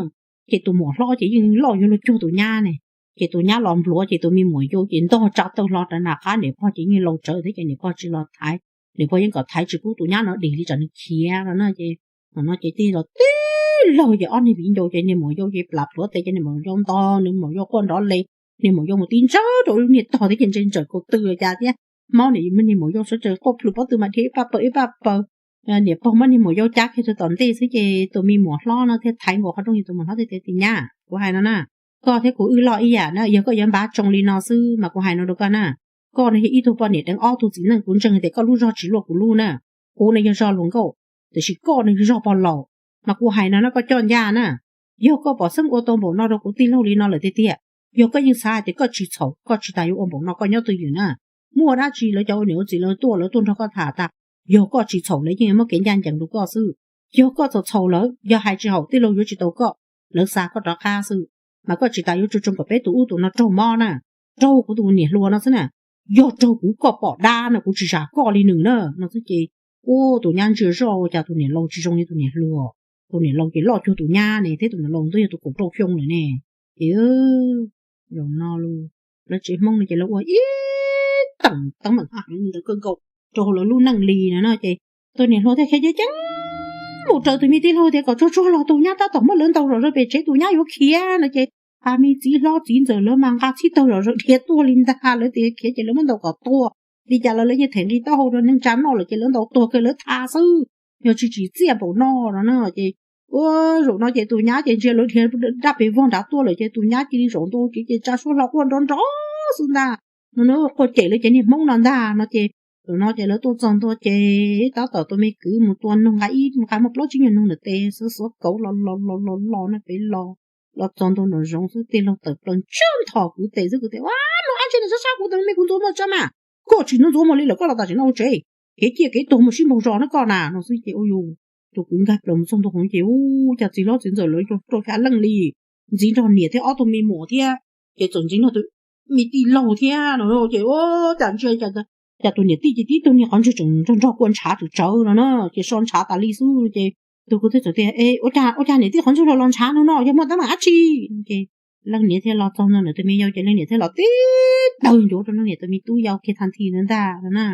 Ces tus muam hlob ces yeej loj yuav luag cuag tus nyab ne. Ces tus nyab los npluav ces tus me muam yau ces ntog tsa taw hlo rau nram qab niam pog ces yeej laus tsawv thiab ces niam pog tsis los thaiv, niam pog yeej kom thaiv tsis pub tus nyab no dim li tsam nws khiav no na. Ces thaum no ces tij los tib laug ces ob niag viv ncaus ces niag muam yau ces plam plhuav tes ces niag muam yau ntog, niag muam yau quaj nrov le, niag muam yau mus tib ntsawj rau lub niag tog thiab ces ntse ntsawm kaus tw los cas thiab. Maub niam, niag muam yau sawv tsees quaj plhws pob tw mas dhia ib paj paws ib paj paws. Niam pog muab niag muam yau cab kiag rau tom ntej xwb ces tus me muam hlob no thiaj thaiv nkaus qhov rooj ces tus muam hlob thiaj tias, Tij nyab, kuv hais no na, koj thiab kuv wb loj ib yam na, yog koj yuav npav tsoo li no xwb mas kuv hais no rau koj na, koj no yog ib tug poj niam deev ob tug txiv neej, kuv ntseeg tias koj lub zog tsis luaj kuv lub na. Kuv no yog zog hluas nkauj, tiam sis koj no yog zog pog laus, mas kuv hais no na koj coj ncaj na. Yog koj pom xeeb ua tau npaum no rau kuv tij laug li no lawm tiag tiag, yog koj yeej xav hais tias koj tsis txhaum, koj tsis tas yuav ua npaum no koj nyob twj ywm na. Muaj dab tsi lawv cov ua niam ua txiv lawv tuaj, lawv tuaj nrog koj tham tas, yog koj tsis txhaum lawv yeej muab kev ncaj ncees rau koj xwb. Yog koj txhaum txhaum lawm, yog hais tsis haum tij laug yuav tsis tau koj, lawv xa koj rov qab xwb. Mas koj tsis tas yuav tsoo tsoo kom peb tus ub tus no raug mob na, raug kuv tus niam hluas no xwb na. Yog raug kuv koj pom dab no kuv tsis zam koj li nws na no xwb ces, ua tus nyab ntsia zoj ua cas tus niam laus tsis zoo li tus niam hluas. Tus niam laus ces loj cuag tus nyab ne thiab tus niam laus twb yog tus kaum rau xyoo lawm ne. Ces zaum no lawv tsev Hmoob no ces lawv ua ib teem teeb meem haj heev li ntawd kawg nkaus rau hauv lawv lub neej li no na ces tus niam hluas thiaj khiav ceev ceev mus raws tus me tij laug tias kom tsuag tsuag los tus nyab tab tom muab lawv ntaus zom zaws pem tsev, tus nyab yuav khiav no ces a me txiv hlob txiv ntxawm lawv mas nqa txhib taug zom zaws dhia tuaj li ntag, lawv tias khiav ces lawv muab ntaus kom tuag. Li cas los lawv yeej them nqi taub hau rau neej tsa noj lawm ces lawv ntaus tuag kiag lawv tha xwb, yog tsis tsim txiaj npaum no no na ces, ua, zaum no ces tus nyab ces ntsia lawv dhia dab pes vog nrad tuaj lawm ces tus nyab cia li zaum ntua kev ces tsa suab hlo quaj nrov nrov xwb ntag. No na quaj cem lawv cov niag Hmoob no ntag no ces, zaum no ces lawv tuaj txog ntua ces tab tom tus me kwv mus tua noog nqa ib nqa muaj plaub tsib nyuag noog ntawm tes xuav xuav kauv los los los los los no pem los, los txog ntua nram zoov xwb tij laug tawm plaws ntsiab nthos kwv tes xwb, kwv tes, Ua, mus dab tsi no sab sab kuv tus me, kuv ntxuav muag tso mas, koj tsis ntxuav ntxuav muag li lawm koj los tam sim no ua tsev, kev ciaj kev tuag muaj sib npaug zos na koj na no xwb ces ua yus tus kwv nkag plaws mus txog ntua hauv ces ua cas txiv hlob txiv ntxawm lawv rau xya leej li, ntxiv nrog niam thiab ob tug me muam thiab, ces txawm ntxiv nrog tus me tij laug thiab no ces ua cas ntsia cas tus niam tij ces tib tug niag qhov ntswg tseem nrog nrog kua ntshav tsawv tsawv no na ces so ntshav tas li xwb ces tus kwv thiaj txawm tias, E, ua cas niam tij qhov ntswg los los ntshav no no, yog muaj teeb meem dab tsi? Ces leej niam thiaj los txog ntua ntawm tus me yau ces leej niam thiaj los tib tawg ncuav rau leej niam tus me tub yau kiag tha nthi ntawd ntag no na.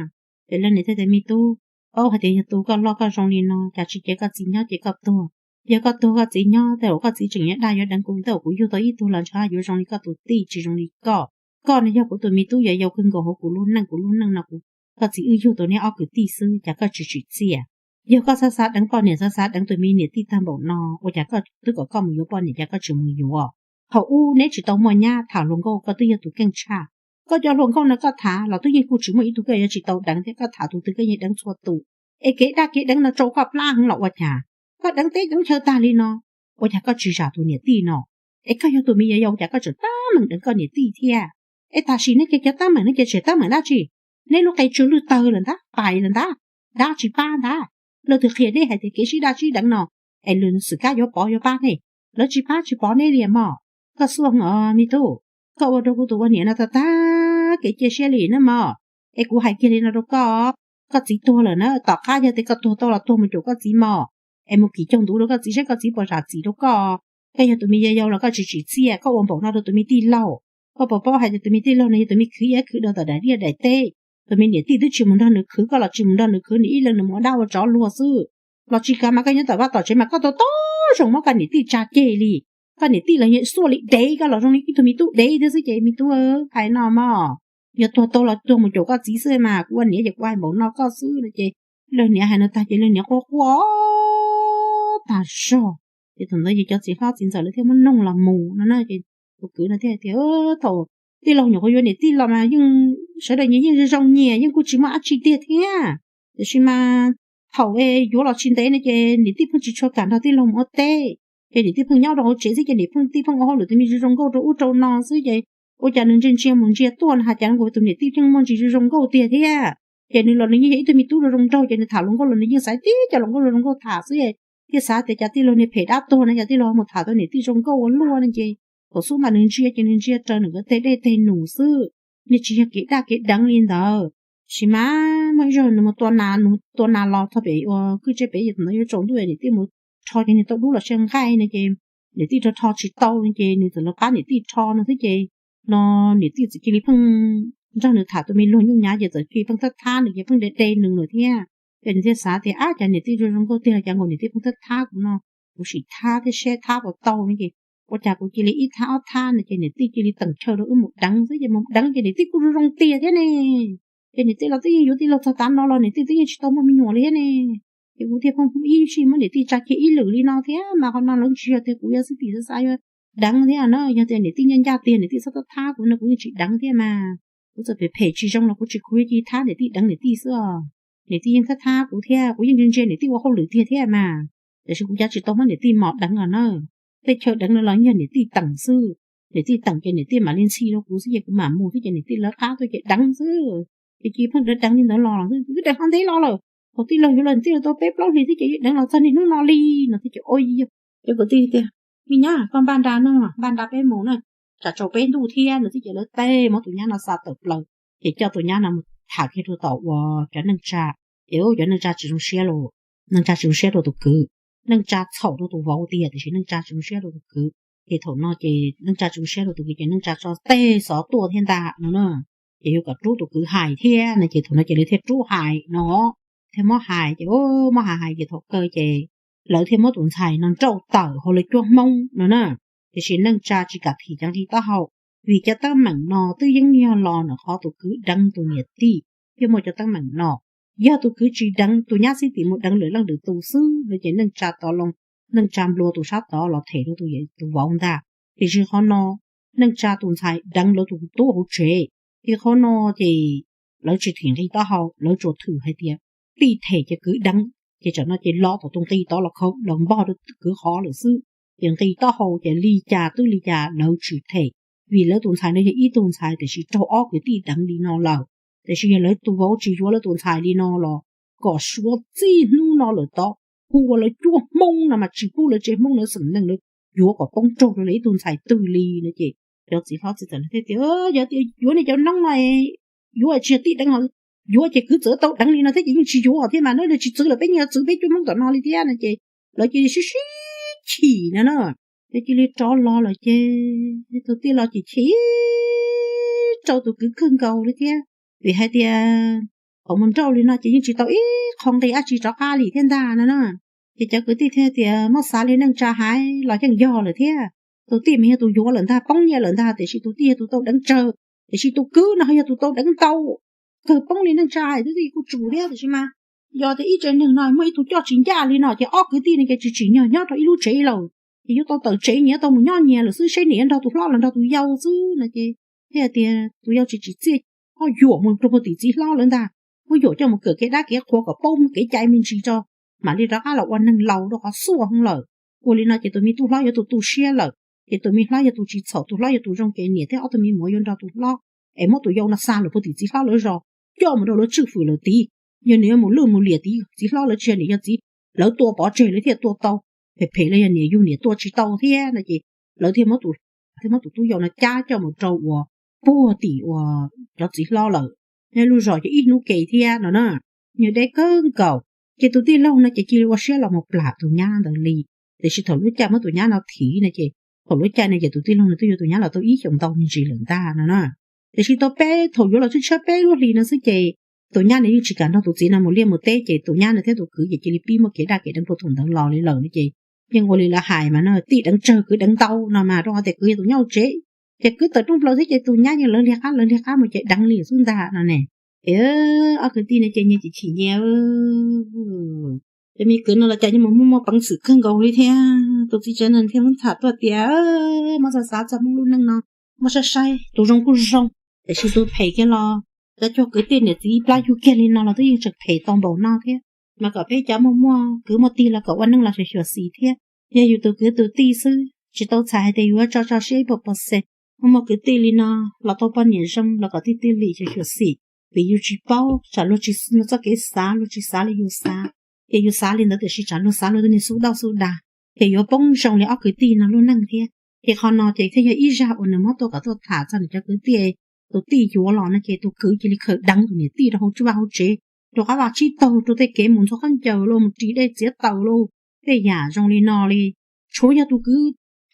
Ces leej niam thiaj tias, Me tub, paub hais tias yog tus koj loj koj zoo li no cas tsis cia koj txiv nyob ces koj tuag. Yog koj tuag koj txiv nyob, tej zaum koj txiv tseem yuav dag yuav deev kuv, tej zaum kuv yug tau ib tug los ntshe yuav zoo li koj tus tij tsis zoo li koj. Koj no yog kuv tus me tub yau yau kawg nkaus hauv kuv lub neej, kuv lub neej no kuv, koj txiv wb yug tau neb ob kwv tij xwb cas koj tsis tsim txiaj. Yog koj xav xav deev poj niam, xav xav deev tus me niam tij tag npaum no ua cas koj twb kom koj mus yuav poj niam cas koj tsis mus yuav? Thaum ub neb tsis tau muaj nyab, tham hluas nkauj koj twb yog tus keej tshaj. Koj cov hluas nkauj no koj tham los twb yeej kuj tsis muaj ib tug koj yuav tsis tau deev thiab, koj tham tus twg koj yeej deev txhua tus. Es kev dag kev deev no tsau koj plab heev los ua cas? Koj deev teb deev chaw tag li no, ua cas koj tsis zam tus niam tij no? Es koj yog tus me yau yau cas koj tseem tab meeg deev koj niam tij thiab? Es tam sim no ces cov tab meeg no ces tseem tab meeg dab tsi? Neb lub qe tsw lwj tawg lawm ntag, pais lawm ntag, dab tsis pab ntag. Leej twg qhia neb hais tias kev sib daj sib deev no es lwm xwm kab yuav pov yuav pab nej? Lawv tsis pab tsis pov neb li mog. Koj xuaj heev os me tub, koj ua rau kuv tus ua niam no tag tag kev cia siab li na mog. Es kuv hais kiag li no rau koj, koj txiv tuag lawm na, tom qab yog tias koj tuag tau los tuag mus caum koj txiv mog, es mus kim caug ntuv rau koj txiv saib koj txiv puas zam txim rau koj. Koj yog tus me yau yau los koj tsis tsim txiaj, koj ua npaum no rau tus me tij laug. Koj puas paub hais tias tus me tij laug no yog tus me khwv iab khwv daw tom daim liaj daim teb, tus me niam tij twb tsis mus nrog nws khwv, koj los tsis mus nrog nws khwv, nws ib leeg nws mus ua dab ua tsov luag xwb. Los tsis kav mas koj nyob tom vaj tom tsev mas koj tau tau zoo muab koj niam tij tsa ceg li. Koj niam tij los yeej xuaj li dev koj los zoo li ib tug me tub dev thiab xwb ces me tub, hais no mog, yog tuag tau los tuag mus caum koj txiv xwb mas kuv ua niam ces kuv hais npaum no koj xwb no ces leej niam hais no tag ces leej niam quaj quaj tag zog. Ces thaum ntawd ces cov txiv hlob txiv ntxawm lawv thiaj muab noog los mus no na ces tus kwv no thiaj tias, thaum tij laug nyuam qhuav yuav niam tij los mas yeej sawv daws nyias yeej zoo zoo nyias yeej kuj tsis muaj dab tsi tiag thiab. Tiam sis mas thaum yuav los tsis ntev no ces niam tij pheej tsis tshua kam nrog tij laug mus ua teb, ces niam tij pheej nyob rau hauv tsev xwb ces niam tij pheej ua hauj lwm tus me zoo zoo nkauj rau ub rau no xwb ces ua cas nws ntsia ntsia mus ntsia tuaj no hais cas nkaus tus niam tij yeej muaj ntsis zoo zoo nkauj tiag thiab. Ces nws los nws yeej yog ib tug me tub zoo zoo nraug ces nws tham hluas nkauj los nws yeej xaiv tib co hluas nkauj zoo zoo nkauj tham xwb. Thiaj xav tias cas tij laug niag phem dab tuag no cas tij laug mus tham tau niam tij zoo nkauj ua luaj no ces thaum xub mas nws ntsia ces nws ntsia raws nws nkawd tej dej tej num xwb, nws tsis yog kev daj kev deev li ntawd. Sis mas muaj ib zaug nws mus tua nas, nws tua nas los txog pem ua kwj tse pem yog thaum ntawd yuav tsaus ntuj niam tij mus rho ces nws tau dub los sia nqaij no ces niam tij rho rho tsis tau no ces nws txawm los pab niam tij rho no xwb ces no niam tij txawm cia li pheej nrog nws tham tus me luag nyuj nyav ces txawm cia li pheej thab thab nws ces pheej de de nws lawm thiab. Ces nws thiaj xav tias ab cas niam tij zoo zoo nkauj tiag los cas nkaus niam tij pheej thab thab kuv no, kuv sim thab thiab seb thab puas tau no ces ua cas kuv cia li ib thab ob thab no ces niam tij cia li teem chaw rau wb mus deev xwb ces mus deev ces niam tij kuj zoo zoo tiag thiab ne. Ces niam tij los twb yeej yuav tij laug txog tav no los niam tij twb yeej tsis tau muaj me nyuam li thiab ne. Ces kuv thiaj pheej ib sij muab niam tij tsa kiag ib lwm li no thiab mas qhov no lawv tsis yog tias kuv yuav xwb tim xav xav yuav deev thiab na, yog tias niam tij ncaj ncaj tiag niam tij txhob thab thab kuv no kuv yeej tsis deev thiab mas. Kuv txawm phem phem tsis zoo los kuv tsis khuv cia li thab niam tij deev niam tij xwb os. Niam tij yeej thab thab kuv thiab kuv yeej ntsia ntsia niam tij ua hauj lwm tiag thiab mas. Tiam sis kuv cav tsis tau muab niam tij mos deev os na. Tej chaw deev no los yog niam tij teem xwb. Niam tij teem ces niam tij mam li ntxhi rau kuv xwb ces kuv mam mus xwb ces niam tij lawv qab tuaj ces deev xwb. Ces cia li pheej deev deev li ntawd los xwb, twb deev qhov ntev los lawm. Thaum tij laug yuav los tij laug tau peb plaub hlis xwb ces deev los txog niaj hnub no li no thiab ces ua ib yam. Ces kuv tij tias, me nyab koj npaj nra no, npaj nra peb mus na, tsam tsaus peb ntuj thiab no xwb ces lawv teb muab tus nyab no xa tawm plaws. Ces coj tus nyab no mus tham kiag rau tom uas cov neej tsa. Ces cov neej tsa tsis zoo siab los, neej tsa tsis zoo siab rau tus kwv, neej tsa txhaum rau tus vauv tiag tiam sis neej tsa tsis zoo siab rau tus kwv. Ces thaum no ces neej tsa tsis zoo siab rau tus kwv ces neej tsa tso tej xov tuaj thiab ntag no na. Ces yuav kom rub tus kwv hais thiab no ces thaum no ces lawv thiaj rub hais no, thiaj muab hais ces muab hais hais ces thaum kawg ces lawv thiaj muab tus ntxhais no nrauj tawm hauv lawv cuab Hmoob no na. Tiam sis neej tsa tsis kam thim cov nqi taub hau, vim cov teeb meem no twb yeej yog los ntawm qhov tus kwv deev tus niam tij thiaj muaj cov teeb meem no. Yog tus kwv tsis deev, tus nyab xib tim mus deev lwm leej lwm tus xwb no ces neej tsa tov loo, neej tsa nplua tus sab tod los them rau tus vauv ntag. Tiam sis qhov no neej tsa tus ntxhais deev lawv tus tub hauv tsev, ces qhov no ces lawv tsis thim nqi taub hau, lawv tsuas thwm hais tias tij them ces kwv deev, ces tsam no ces lo tom tus nqi tod los khawb los npog rau kwv qhov lawm xwb. Ces nqi taub hau ces li cas twb li cas lawv tsis them, vim lawv tus ntxhais no yog ib tug ntxhais tiam sis raug ob kwv tij deev li no lawm. Tiam sis yog lawv tus vauv tsis yuav lawv tus ntxhais li no los kom suav txij hnub no lawm tod, hu ua lawv cuab Hmoob no mas tsis pub lawv tsev Hmoob lawv xeem neeg lawv yuav kom poob raug rau lawv ib tug ntxhais twg li no ces cov txiv hlob txiv ntxawm thiaj tias, yog tias yuav niag cov noob no yuav tsis yog tij deev, yuav ces kwv txawm tau deev li no thiab ces yeej tsis yuav thiab mas na, tsis txwv lawm peb yeej yuav txwv peb cuab Hmoob tom no li thiab no ces lawv cia li sib sib chim no na. Ces cia li rov los lawm ces tus tij laug ces chim rau tus kwv kawg nkaus li thiab, vim hais tias thaum mus nrauj li no ces yeej tsis tau ib qho nqi dab tsi rov qab li thiab ntag no na. Ces cov kwv tij thiaj tias muab xav li neej tsa hais los yeej yog lawm thiab. Tus tij mas yog tus yuav lawm ntag, poob nyiaj lawm ntag, tiam sis tus tij yog tus tau deev tsawg, tiam sis tus kwv no yog tus tau deev ntau, kawg poob li neej tsa hais twb tij kuj tsum thiab tiam sis mas yog tias ib tsev neeg no muaj ib tug coj tsis ncaj li no ces ob kwv tij no ces tsis tsim nyog nyob rau ib lub tsev lawm, ces yuav tau tawm tsev nyias tau mus nyob nyias lawm xwb, seb nim nrog tus hlob los nrog tus yau xwb no ces thiaj tias tus yau tsis tsim txiaj, ho yuam mus rau puag tim txiv hlob lawm ntag, muab yuam coj mus kawm kev dab kev qhua kom paub kev cai me ntsis tso, mam li rov qab los ua neeg laus rau qhov xuaj heev lawm. Ua li no ces tus me tub hlob yuav tus tu siab lawm, ces tus me hlob yog tus tsis txhaum, tus hlob yog tus zoo ces niam thiab ob tug me muam yuav nrog tus hlob es muab tus yau no xa lawm puag tim txiv hlob lawm zos. coj mus rau lawv tswj fwm lawm tid. Yog nws yuav mus lwj mus liam tid, txiv hlob lawv tsis yog niam yog txiv, lawv tua pov tseg lawv thiaj tua tau. Phem phem los yog niam yug niam tua tsis tau thiab no ces lawv thiaj muab tus, thiaj muab tus tub yau no cab coj mus rau uas puag tim uas cov txiv hlob lawm. Nyob lub zos ces ib hnub ke thiab no na, nws deb kawg nkaus. Ces tus tij laug no ces cia li ua siab los mus plam tus nyab ntawd li. Tiam sis thaum lub caij muab tus nyab no thim no ces thaum lub caij no ces tus tij laug no twb yuav tus nyab los tau ib xyoos ntau me ntsis lawm ntag no na. Tiam sis tau peb thaum yuav los tshiab tshiab peb lub hlis no xwb ces tus nyab no yeej tsis kam nrog tus txiv no mus liaj mus teb ces tus nyab no thiab tus kwv ces cia li pib muaj kev daj kev deev rau thaum ntawd los li lawm no ces yeej ua li lawv hais mas no, tij deev tsawg kwv deev ntau no mas, rau qhov tias kwv yog tus nyob hauv tsev, ces kwv tawm rooj plaws thiab ces tus nyab yeej lawv liag qab lawv liag qab mus ces deev li xwb ntag no ne. Es ob kwv tij no ces nyias chim chim nyias. Ces me kwv no los cas yeej mus muaj muaj peev xwm kawg nkaus li thiab. Tus txiv tsev no thiaj muab tham tuaj tias, muab xav xav txog Hmoob lub neej no, muab saib saib tus zoo kuj zoo, tiam sis tus phem kiag los cov cuag kwv tij niam txiv ib plab yug kiag li no los twb yeej tseem phem tau npaum no thiab. Mas kom peb cov muaj muaj kwv muaj tij los kom ua neej los xyuam xim thiab. Yog yus tus kwv tus tij xwb tsis tau txhais hais tias yuav tso tso siab ib puas pos xes. Muaj muaj kwv tij li no los tau poj niam zoo los kom tij tij lim xyuam xim, vim yus tsis paub tsam luag tsis, luag txoj kev xav luag tsis xav li yus xav, ces yus xav li ntawd tiam sis tsam luag xav luag niag xub dauj xub dag, ces yuav poob zoo li ob kwv tij no lub neej thiab. Ces qhov no ces thiaj yog ib zaj uas nws muab tuaj kom tuaj tham txog nws cov kwv tij. Tus tij yuav los no ces tus kwv cia li khaws deev tus niam tij rau hauv vaj hauv tsev, rau qab vaj tsib taug, rau tej kev mus ntxhua khaub ncaws los mus ris dej txiav taws los tej yam zoo li no li. Tshuav yog tus kwv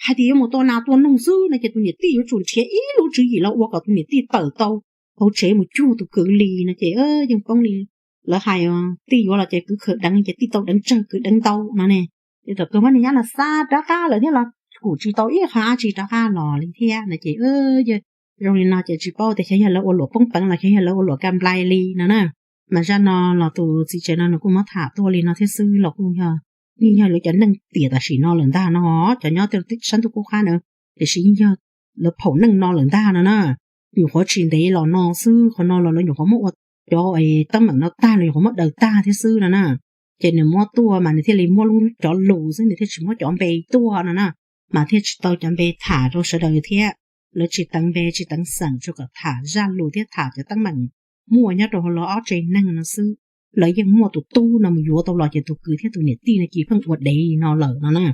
hais tias yuav mus tua nas tua noog xwb no ces tus niam tij yuav tsum nrhiav ib lub tswv yim los ua kom tus niam tij tawm tau hauv tsev mus cuag tus kwv li no ces yeej poob li lawv hais, tij yuav los ces kwv khaws deev ces tij tau deev tsawg kwv deev ntau no ne. Ces thaum kawg muab niag nyab no xa rov qab lawm thiab los kuj tsis tau ib qho dab tsi rov qab los li thiab no ces zoo li no ces tsis paub tias xyov yog lawv ua luam poob peev los xyov yog lawv ua luam ka nplai li no na. Mas zaj no los tus txiv tsev no nws kuj muab tham tuaj li no thiab xwb los kuj yog, yeej yog lawv cov neej tiam tam sim no lawm ntag no. Cov nyob sab ntuj qub qab na, tiam sis yeej yog lawv phaum neej no lawm ntag no na. Nyuam qhuav tsis ntev los no xwb, qhov no los lawv nyuam qhuav muab ua cov teeb meem no tag los nyuam qhuav muab daws tag thiab xwb no na. Ces nws muab tuaj mas nws thiaj li muab lub cov lus xwb, nws thiaj tsis muab cov npe tuaj no na. Mas thiaj tsis tau cov npe tham rau sawv daws thiab. Lawv tsis teev npe tsis teev xeem, tsuas kom tham zaj lus thiab tham cov teeb meem muaj nyob rau hauv lawv ob tsev neeg no xwb. Lawv yeej muaj tus tub no mus yuav tau los ces tus kwv thiab tus niam tij no cia li pheej ua dev li no lawm no na.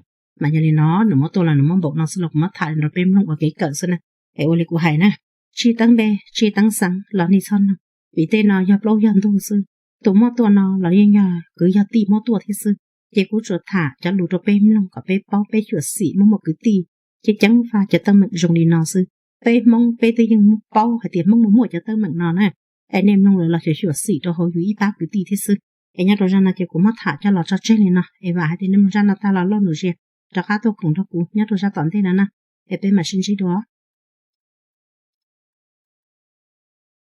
Mas yog li no nws muab tuaj los nws muab npaum no xwb los kuv muab tham li rau peb mloog ua kev kawm xwb na. Es ua li kuv hais na, tsis teev npe tsis teev xeem los nej txhob nug, vim tej no yog plaub yog ntug xwb. Tus muab tuaj no los yeej yog kwv yog tij muab tuaj thiab xwb. Ces kuv tsuas tham cov lus rau peb mloog kom peb paub peb xyuam xim muaj muaj kwv tij. Ceeb ceeb faj cov teeb meem zoo li no xwb. Peb Hmoob peb twb yeej paub hais tias Hmoob muaj muaj cov teeb meem no na. Es nej mloog lawm los xyuam xim rau hauv yus ib pab kwv tij thiab xwb. Es nyob rau zaj no ces kuv muab tham coj los tso tseg li no, es vam hais tias nej mloog zaj no tag los lauj nus zias rov qab tuaj koom nrog kuv nyob rau zaj tom ntej no na. Es peb mam sib ntsib dua.